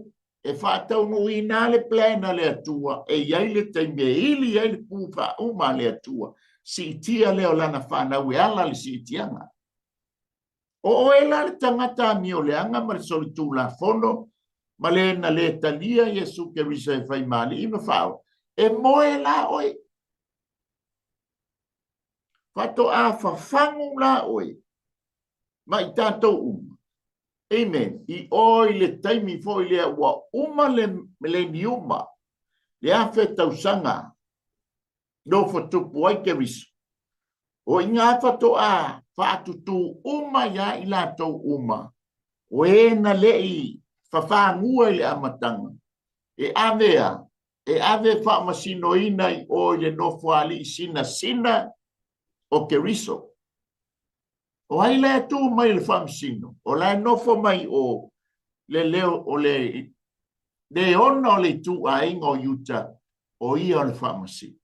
e faataunuuina le plan a le Atua, e i ai le taimi e ili ai le pū faauma a le Atua, siitia lea o lana fanau e ala le siitiaga. O oe la le tagata amioleaga ma le solitulafono ma le na le talia Iesu Keriso e fai ma Alii ma Faaola, e moe la oe. Faatoa fafagu la oe ma i tatou uma. Amen. I o i le taimi foi lea ua uma le mileniuma, le 1000 tausaga nofo tupu ai Keriso. O i ngā faatoa faatutū uma iā i latou uma, o e na leʻi fafagua i le amataga, e ave a, e ave faamasinoina i o i le nofoalii sinasina o Keriso. O ai la e tu mai i le faamasino? O la e nofo mai o le leo o le leona o le ituaiga o Iuta, o ia o le faamasino.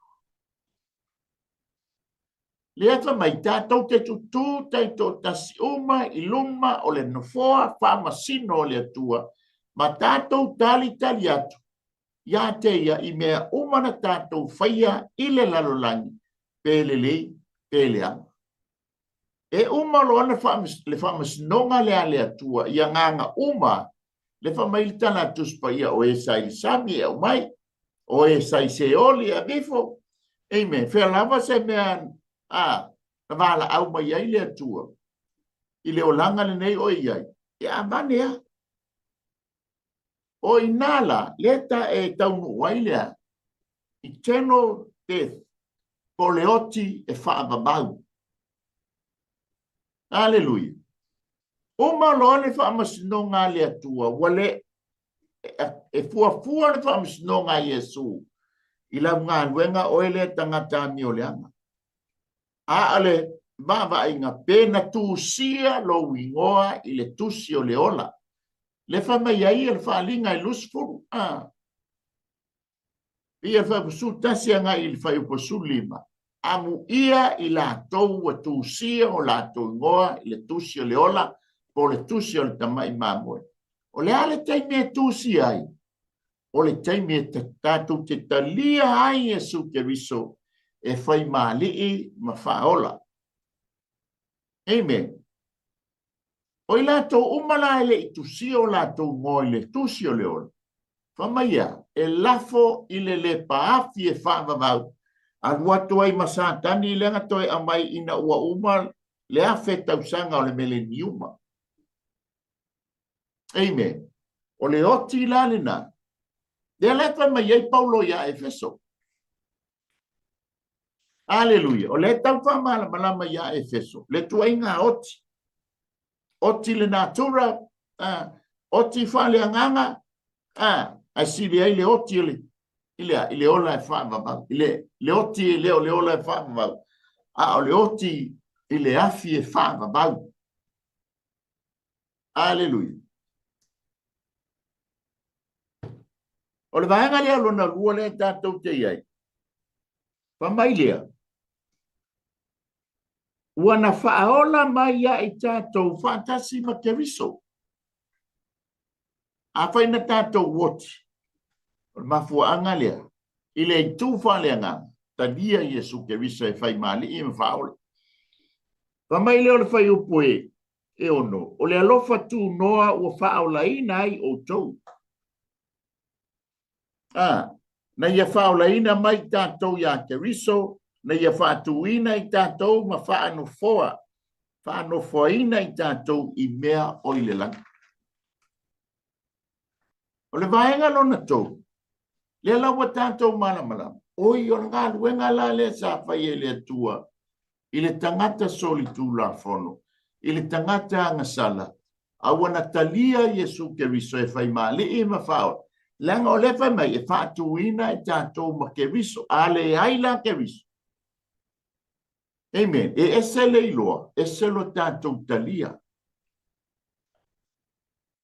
Lea fai mai, tatou te tutū taitoatasi uma i luma o le nofoa faamasino o le Atua, ma tatou talitali atu ia te ia i mea uma na tatou faia i le lalolagi, pe lelei pe leaga. E uma loa le faamasinoga lea a le Atua i agaga uma, le fai mai le tala a Tusi Paia, o e sa i le sami e aumai, o e sa i Seoli e aveifo. Amen. Fea lava se mea a na valaau mai ai le Atua i le olaga lenei o e i ai, e avane a. O i nā la, lea ta e taunuu ai lea, eternal death, po o le oti e faavavau. Aleluia. Uma loa le faamasinoga a le Atua, ua le, E fuafua le faamasinoga a Iesu i lau galuega oe lea tagata amioleaga. A o le vaavaaiga pe na tusia lou igoa i le tusi o le ola. Le fai mai ai le faaaliga e 20. A. Ia fuaiupu 11 agai i le fuaiupu 15. Amuia i latou ua tusia o latou igoa i le tusi o le ola po o le tusi o le tamai mamoe. O le a le taimi e tusia ai? O le taimi e tatou te talia ai Iesu Keriso e fai ma Alii ma Faaola. Amen. O i latou uma la e le i tusia o latou igoa i le tusi o le ola, fai mai ia, e lafo i le lepaafi e faavavau, alu atu ai ma Satani lea na toe aumai ina ua uma le 1000 tausaga o le meleniuma. Amen. O le oti la lena. Lea la e fai mai ai Paulo iā Efeso. Aleluia. O lea e tau faamalamalama iā Efeso, le tuaiga oti. Oti le natura, oti faaleagaga, ae sili ai le oti o le, i le a, i le ola e faavavau. I le, le oti e le o le ola e faavavau, a o le oti i le afi e faavavau. Aleluia. O le vaega lea lona lua lea tatou te i ai. Fai mai lea, ua na faaola mai ia i tatou faatasi ma Keriso. Afai na tatou oti, o le mafuaaga lea, i le itu faaleagaga, talia Iesu Keriso e fai ma Alii ma Faaola. Fai mai lea o le fuaiupu e 6, o le alofa tunoa ua faaolaina ai outou. A, na ia faaolaina mai tatou iā Keriso, na ia faatuina i tatou ma faanofoa, faanofoaina i tatou i mea o i le lagi. O le vaega lona tolu, lea la ua tatou malamalama, oi o le galuega la lea sa fai e le Atua i le tagata solitulafono, i le tagata agasala, a ua na talia Iesu Keriso e fai ma Alii ma Faaola, leaga o lea fai mai e faatuina e tatou ma Keriso, a leai la Keriso. Amen. E ese le iloa, ese lo tatou talia.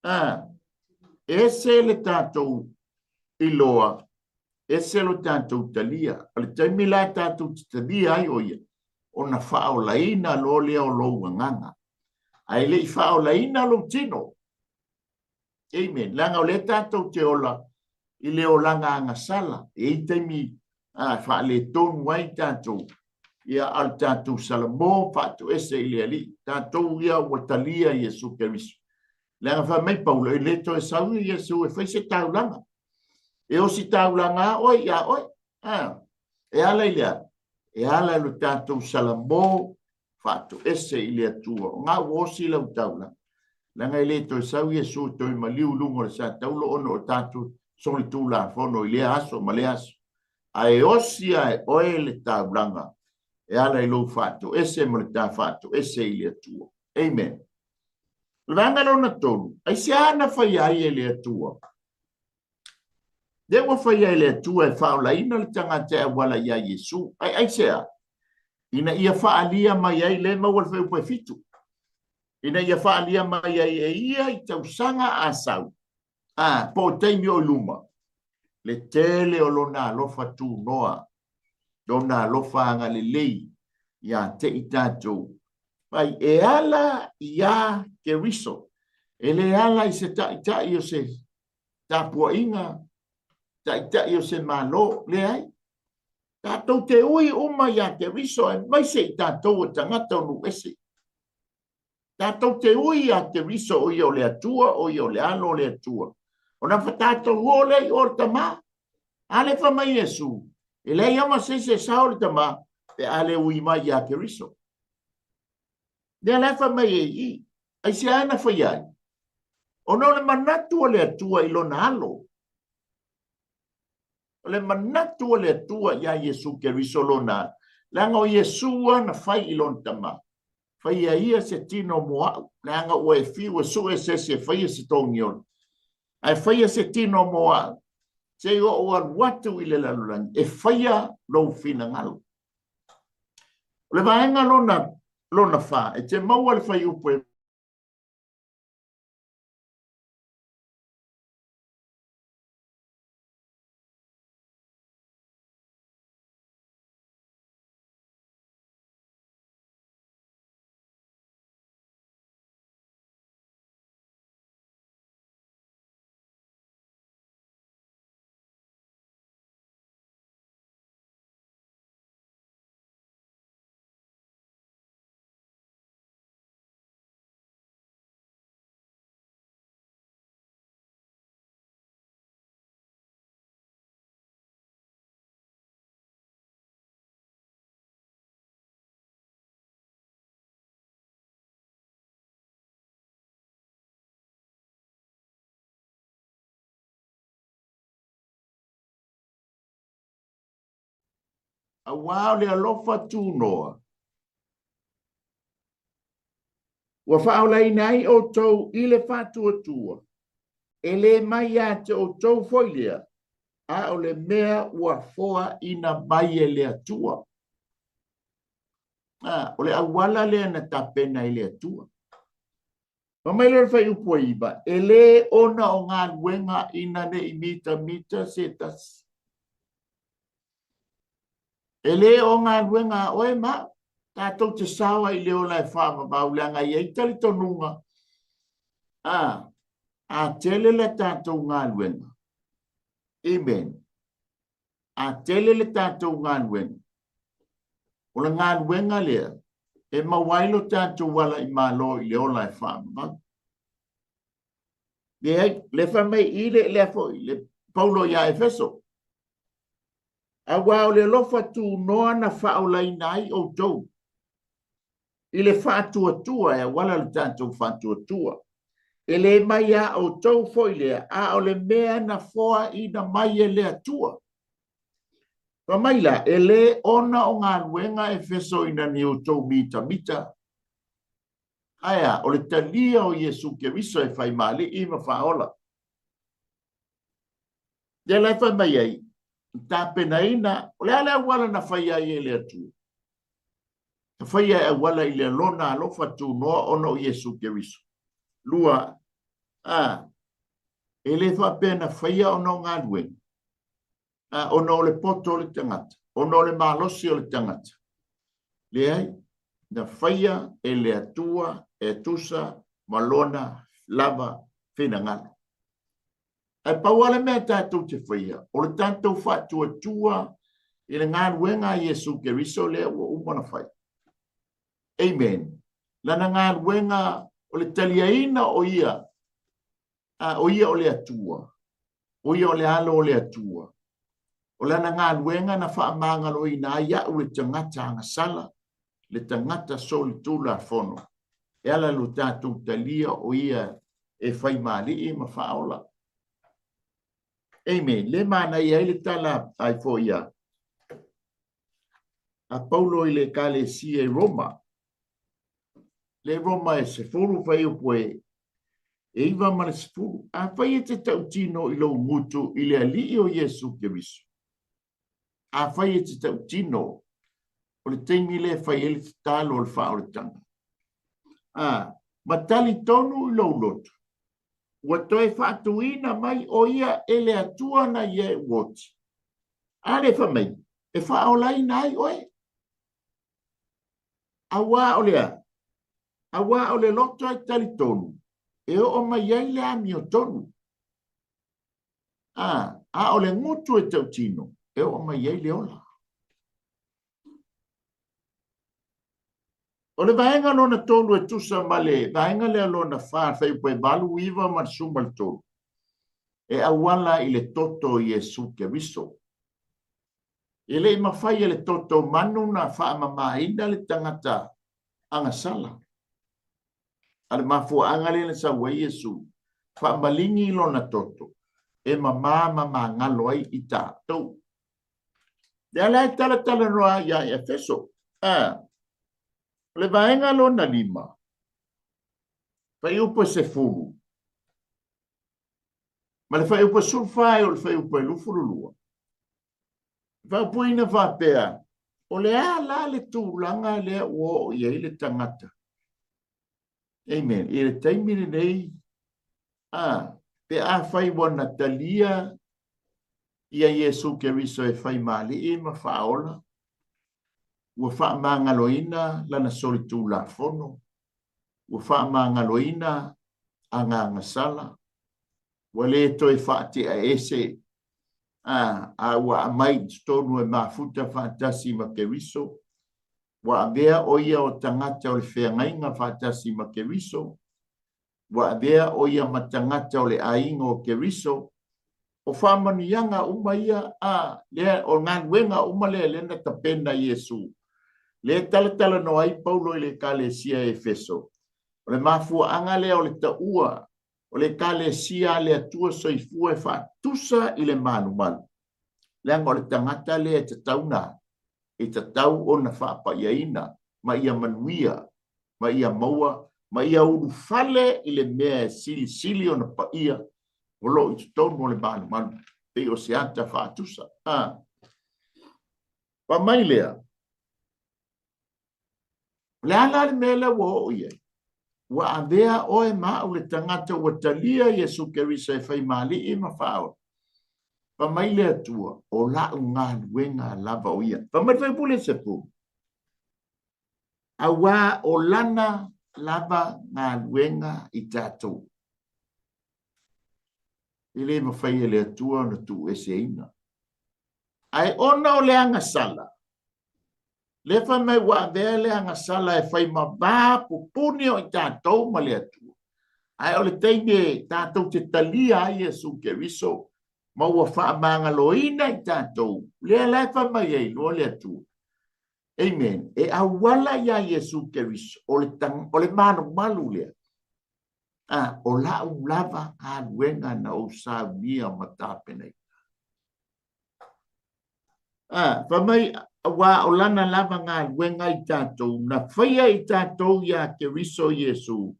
A, ese le tatou iloa, ese lo tatou talia. O le taimi la tatou te talia ai o ia, ona faaolaina loa lea o lou agaga. Ae le i faaolaina lou tino. Amen. Leaga o lea tatou te ola i le olaga agasala. E i ai taimi a, faaletonu ai tatou, ia, a o le tatou salamo faatoese i le Alii. Tatou ia ua talia Iesu Keriso. Leaga fai mai Paulo, e le toe sau Iesu e fai se taulaga. E osi taulaga lava oe iā oe. A, e ala i le a? E ala i lo tatou salamo faatoese i le Atua. O ga ua osi lau taulaga. Leaga e le toe sau Iesu e toe maliu i luga o le sa taulo ona o tatou solitulafono i lea aso ma lea aso. Ae osi lava e oe le taulaga e ala i lou faatoese ma le ta faatoese i le Atua. Amen. O le vaega lona tolu, aisea na faia ai e le Atua? Lea ua faia e le Atua e faaolaina le tagata e auala iā Iesu. Ae aisea? Ina ia faaalia mai ai, lea e maua le fuaiupu e 7, ina ia faaalia mai ai e ia i tausaga a sau, a, po o taimi o i luma, le tele o lona alofa tunoa, lona alofa agalelei ia te i tatou. Mai e ala iā Keriso, e le ala i se taitai o se tapuaiga, taitai o se Malo, leai. Tatou te ui uma iā Keriso aemaise i tatou o tagata o nuu ese. Tatou te ui iā Keriso o ia o le Atua, o ia o le Alo o le Atua. Ona fa tatou oo lea i o le Tama. A lea fai mai Iesu, e leai lava se isi e sao le Tama pe a le ui mai iā Keriso. Lea la e fai mai ai i i, aisea na faia ai? Ona o le manatu o le Atua i lona Alo. O le manatu o le Atua iā Iesu Keriso lona Alo. Leaga o Iesu lava na fai i lona Tama. Faia ia se tino mo au, leaga ua e fiu e sue se isi e faia se togiola. Ae faia se tino mo au, se i ou alu atu i le lalolagi e faia lou finagalo. O le vaega lona fa, e te maua le fuaiupu e Aua o le alofa tunoa ua faaolaina ai outou i le faatuatua, e le mai ia te outou foi lea, a o le mea ua foaina mai e le Atua. O le auala lea na tapena e le Atua. Fai mai lea o le fuaiupu e 9, e le ona o galuega ina ne i mitamita se tasi. E le o galuega a oe ma au, tatou te sao ai i le ola e faavavau, leaga e i ai talitonuga, a tele le tatou galuega, amen, a tele le tatou galuega, o le galuega lea e maua ai lo tatou ala i Malo i le ola e faavavau. Leai, le fai mai i le lea foi, le Paulo ia Efeso, aua o le alofa tunoa na faaolaina ai outou i le faatuatua e auala le tatou faatuatua. E le mai ia outou foi lea, a o le mea na foaina mai e le Atua. Fai mai la, e le ona o galuega Efeso ina ni outou mitamita, ae a, o le talia o Iesu Keriso e faimaali'i ma faaola. Lea la e fai mai ai, tapenaina, o le a le auala na faia ai e le Atua? Na faia e auala i le lona alofa tunoa ona o Iesu Keriso. Lua, a, e le faapea na faia ona o galuega, a, ona o le poto o le tagata, ona o le malosi o le tagata. Leai, na faia e le Atua e tusa ma lona lava finagalo. Ae pau lava le mea tatou te faia, o le tatou faatuatua i le galuega a Iesu Keriso lea ua uma ona fai. Amen. Lana galuega o le taliaina o ia, a, o ia o le Atua, o ia o le alo o le Atua. O lana galuega na faamagaloina ai au le tagata agasala, le tagata solitulafono, e ala i lo tatou talia o ia e faimaali'i ma faaola. Amen. Le manaia ai le tala ai foi a Paulo i le Ekalesia i Roma. Le Roma e 10 fuaiupu e 9 ma le 10. Afai e te tautino i lou gutu i le Alii o Iesu Keriso, afai e te tautino, o le taimi lea e fai ai le tatalo o le faaolataga, a, ma talitonu i lou loto, ua toe faatuina mai o ia e le Atua na ia e ua oti. A le fai mai, e faaolaina ai oe. Aua o le a? Aua o le loto e talitonu, e oo mai ai le amiotonu. A, a o le gutu e tautino, e oo mai ai le ola. O le vaega lona tolu e tusa ma le vaega lea lona fa, fuaiupu e 8, 9 ma le 13, e auala i le toto o Iesu Keriso. E le i mafai e le toto manu na faamamaina le tagata agasala. A le mafuaaga lea na sau ai Iesu, faamaligi lona toto, e mama ma magalo ai i tatou. Lea la e talatalanoa ia Efeso. A, o le vaega lona lima, fuaiupu e 10. Ma le fuaiupu e 14 e oo i le fuaiupu e 22, e faaupuina faapea, O le a la le tulaga lea ua oo i ai le tagata? Amen. I le taimi lenei, a, pe afai ua na talia ia Iesu Keriso e fai ma Alii ma Faaola, ua faamagaloina lana solitulafono, ua faamagaloina agaga-sala, ua le toe faatea ese, a, a ua aumai i totonu e mafuta faatasi ma Keriso, ua avea o ia o tagata o le feagaiga faatasi ma Keriso, ua avea o ia ma tagata o le aiga o Keriso, o faamanuiaga uma ia, a, lea, o galuega uma lea lea na tapena Iesu, lea e talatalanoa ai Paulo i le Ekalesia e Efeso, o le mafuaaga lea o le taua o le Ekalesia a le Atua soifua e faatusa i le malumalu, leaga o le tagata lea e tatau na, e tatau ona faapaiaina ma ia manuia, ma ia maua, ma ia ulufale i le mea e silisili ona paia o lo o i totonu o le malumalu, pei o se ata faatusa. A. Fai mai lea, o le a la le mea lea ua oo i ai? Ua avea oe ma au le tagata ua talia Iesu Keriso e fai ma Alii ma Faaola. Fai mai le Atua, o la'u galuega lava o ia. Fai mai le Fuaiupu le 10. Auā o lana lava galuega i tatou. E le mafai e le Atua ona tuueseina. Ae ona o le agasala, lea fai mai ua avea le agasala e fai ma va pupuni o i tatou ma le Atua. Ae o le taimi e tatou te talia ai Iesu Keriso ma ua faamagaloina i tatou, lea la e fai mai ai loa le Atua. Amen. E auala iā Iesu Keriso, o le, o le malumalu lea. A, o la'u lava galuega na ou saunia ma tapenaina. A, fai mai, auā o lana lava galuega i tatou, na faia i tatou iā Keriso Iesu,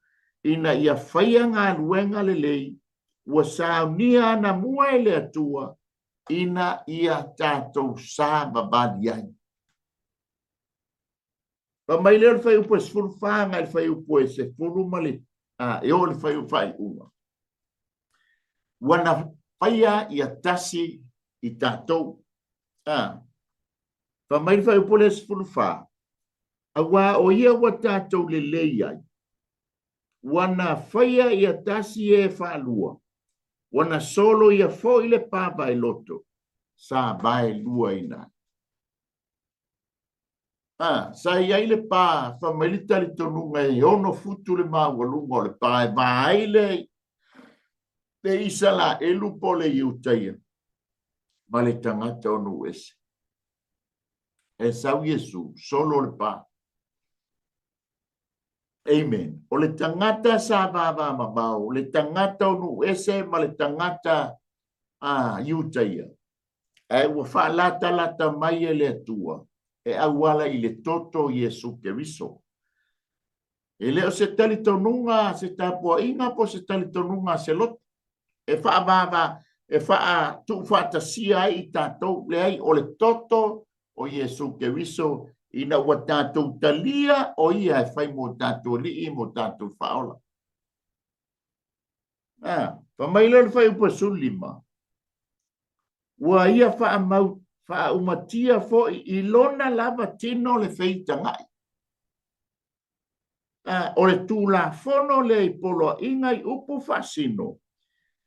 ina ia faia galuega lelei, ua saunia anamua e le Atua, ina ia tatou savavali ai. Fai mai lea o le fuaiupu e 14 agai i le fuaiupu e 10 ma le a, e oo i le fuaiupu faaiuga. Ua na faia ia tasi i tatou. A, fai mai le fuaiupu lea 14, auā o ia ua tatou lelei ai, ua na faia ia tasi e faalua, ua na solo ia foi le pa vaeloto, sa vaeluaina ai. A, sa i ai le pa, fai mai le talitonuga e 6 futu le maualuga o le pa e va ai le le Isalaelu po o le Iutaia ma le tagata o nuu ese. E sau Iesu, solo le pa. Amen. O le tagata sa vavamamao, le tagata o nuu ese ma le tagata a Iutaia, ae ua faalatalata mai e le Atua e auala i le toto o Iesu Keriso. E le o se talitonuga a se tapuaiga po o se talitonuga a se loto e faavava, e faatuufaatasia ai i tatou, leai, o le toto o Iesu Keriso ina ua tatou talia o ia e fai mo tatou alii mo tatou faaola. A, fai mai lea o le fuaiupu e 15, ua ia faamau, faaumatia foi i lona lava tino le feitaga'i. A, o le Tulafono lea i poloaiga i upu faasino,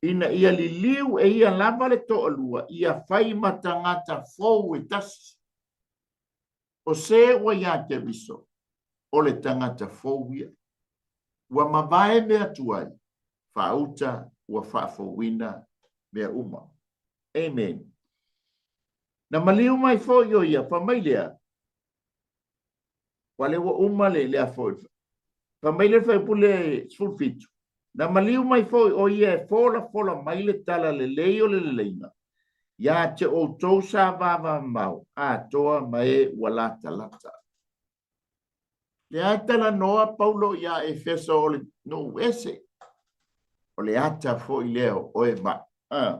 ina ia liliu e ia lava le toalua ia fai ma tagata fou e tasi. O se ua iā Keriso, o le tagata fou ia. Ua mavae mea tuai, faauta ua faafouina mea uma. Amen. Na maliu mai foi o ia, fai mai lea, Ua lea ua uma le lea foi. Fai mai le fuaiupu le 17. Na maliu mai foi o ia e folafola mai le tala lelei o le leleiga iā te outou sa vavamao atoa ma e ua latalata. Lea e talanoa Paulo iā Efeso o le nuu ese, o le ata foi lea o oe ma. A.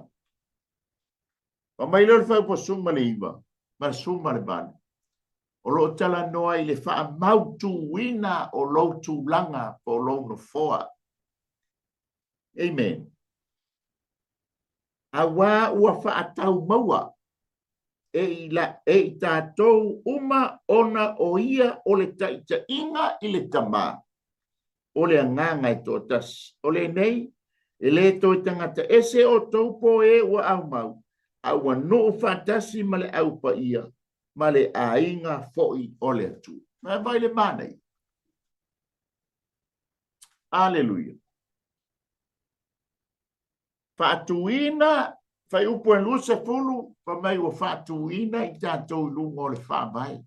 Fai mai lea o le fuaiupu 19 ma le 18, o lo o talanoa i le faamautuina o lou tulaga po o lou nofoa. Amen. Auā ua faataumaua e i, la, e i tatou uma ona o ia o le taitaiga i le Tamā, o le Agaga e toatasi. O lenei, e lē toe tagata ese outou po o e ua aumau, a ua nuu faatasi ma le Au Paia ma le aiga foi o le Atua. Vaai le manaia. Aleluia. Faatuina, fuaiupu e 20, fai mai ua faatuina i tatou i luga o le faavae.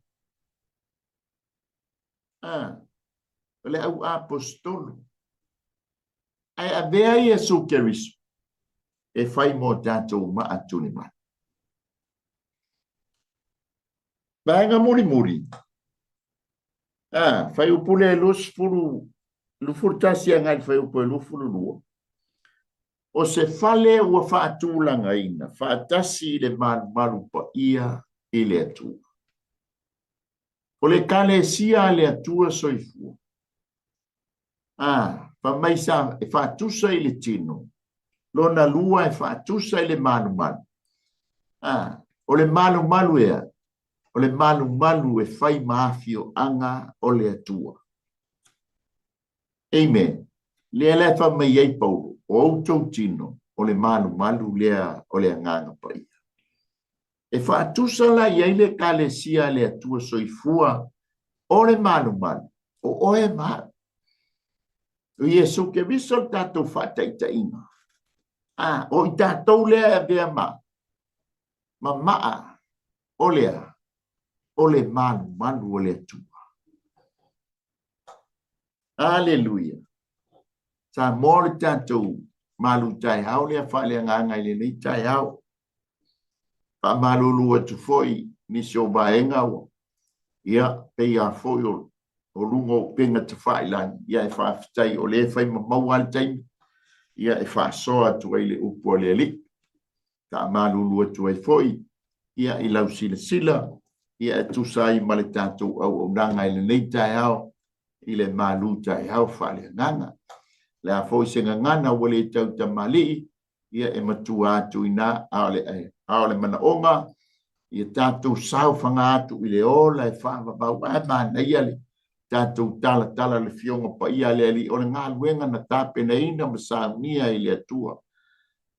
Ah, o le au aposetolo. Ae avea Iesu Keriso e fai mo tatou maa tulimanu. Vaega mulimuli, ah, fuaiupu le 20, 21 agai i le fuaiupu e 22. O se fale ua faatulagaina faatasi i le malumalu paia i le Atua. O le Ekalesia a le Atua soifua, a, fai mai sa e faatusa i le tino, lona lua e faatusa i le malumalu. A, o le malumalu ea? O le malumalu e fai ma afioaga o le Atua. Amen. Lea la e fai mai ai Paulo, o outou tino, o le malumalu lea o le Agaga Paia. E faatusa la i ai le Ekalesia a le Atua soifua o le malumalu, o oe ma au. O Iesu Keriso le tatou faataitaiga. A, o i tatou lea e avea ma, ma maa o le a? O le malumalu o le Atua. Aleluia! Samoa o le tatou malu taeao lea faaleagaga i lenei taeao. Faamalulu atu foi nisi o vaega ua, ia, pei lava foi o, o luga o upega tafailagi, ia e faafetai o lea e fai ma maua lava le taimi, ia e faasoa atu ai le upu a le Alii. Faamalulu atu ai foi, ia, i lau silasila, ia e tusa ai ma le tatou auaunaga i lenei taeao, i le malu taeao faaleagaga. O le a foi se gagana ua le tautamalii, ia e matua atu i ina, a o le, a o le manaoga, ia tatou saofaga atu i le ola e faavavau. Ae manaia le tatou talatala le Afioga Paia a le Alii, o le galuega na tapenaina ma saunia i le Atua.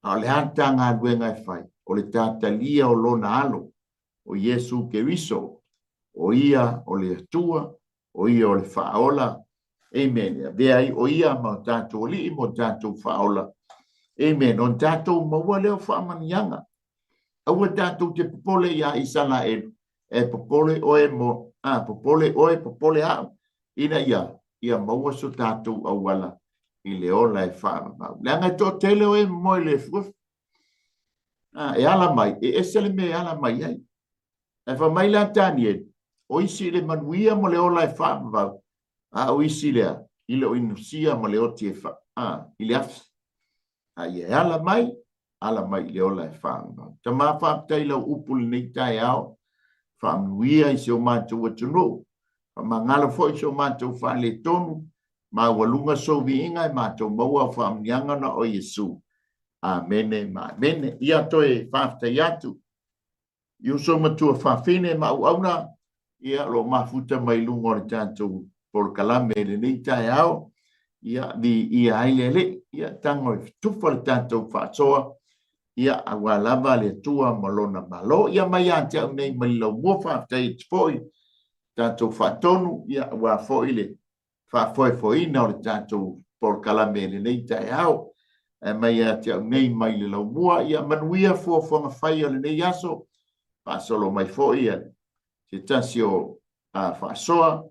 A o le a le ta galuega e fai? O le ta talia o Lona Alo, o Iesu Keriso, o Ia o le Atua, o Ia o le Faaola. Amen. E avea ai o Ia ma o tatou Alii ma o tatou Faaola. Amen. Ona tatou maua lea o faamanuiaga. Aua tatou te popole iā Isalaelu, e popole oe mo, a, popole oe, popole au, ina ia, ia maua so tatou auala i le ola e faavavau. Leaga e toatele o e momoe i le efuefu. A, e ala mai, e ese le mea e ala mai ai. Ae fai mai la Danieli, o isi i le manuia ma le ola e faavavau, a o isi lea i le oinusia ma le oti e fa, a, i le afi. A ia e ala mai, ala mai i le ola e faavavau. Tama, faafetai i lau upu i lenei taeao, faamanuia i si o matou atunuu, faamagalo foi si o matou faaletonu, maualuga sou viiga e matou maua au faamanuiaga ona o Iesu. Amene ma amene. Ia toe faafetai atu i uso matua fafine ma auauna, ia, o lo o mafuta mai luga o le tatou polokalame i lenei taeao, ia, viia ai le Alii, ia, tago e tufa le tatou faasoa, ia, aua lava le Atua ma Lona Malo. Ia, mai ia te au nei mai le laumua, faafetai atu foi tatou faatonu, ia, aua foi le faafoefoeina o le tatou polokalame i lenei taeao. Ae mai ia te au nei mai le laumua, ia manuia fuafuaga fai o lenei aso, faasolo mai foi se tasi o faasoa,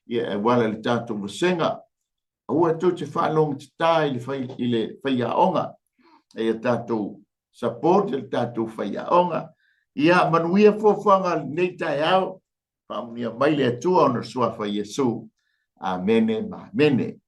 ia e auala i le tatou vasega. Aua tou te faalogotatā i le fai, i le faiaoga, ia tatou support le tatou faiaoga. Ia manuia fuafuaga o lenei taeao, Faamanuia mai le Atua ona o le Suafa Iesu. Amene ma amene.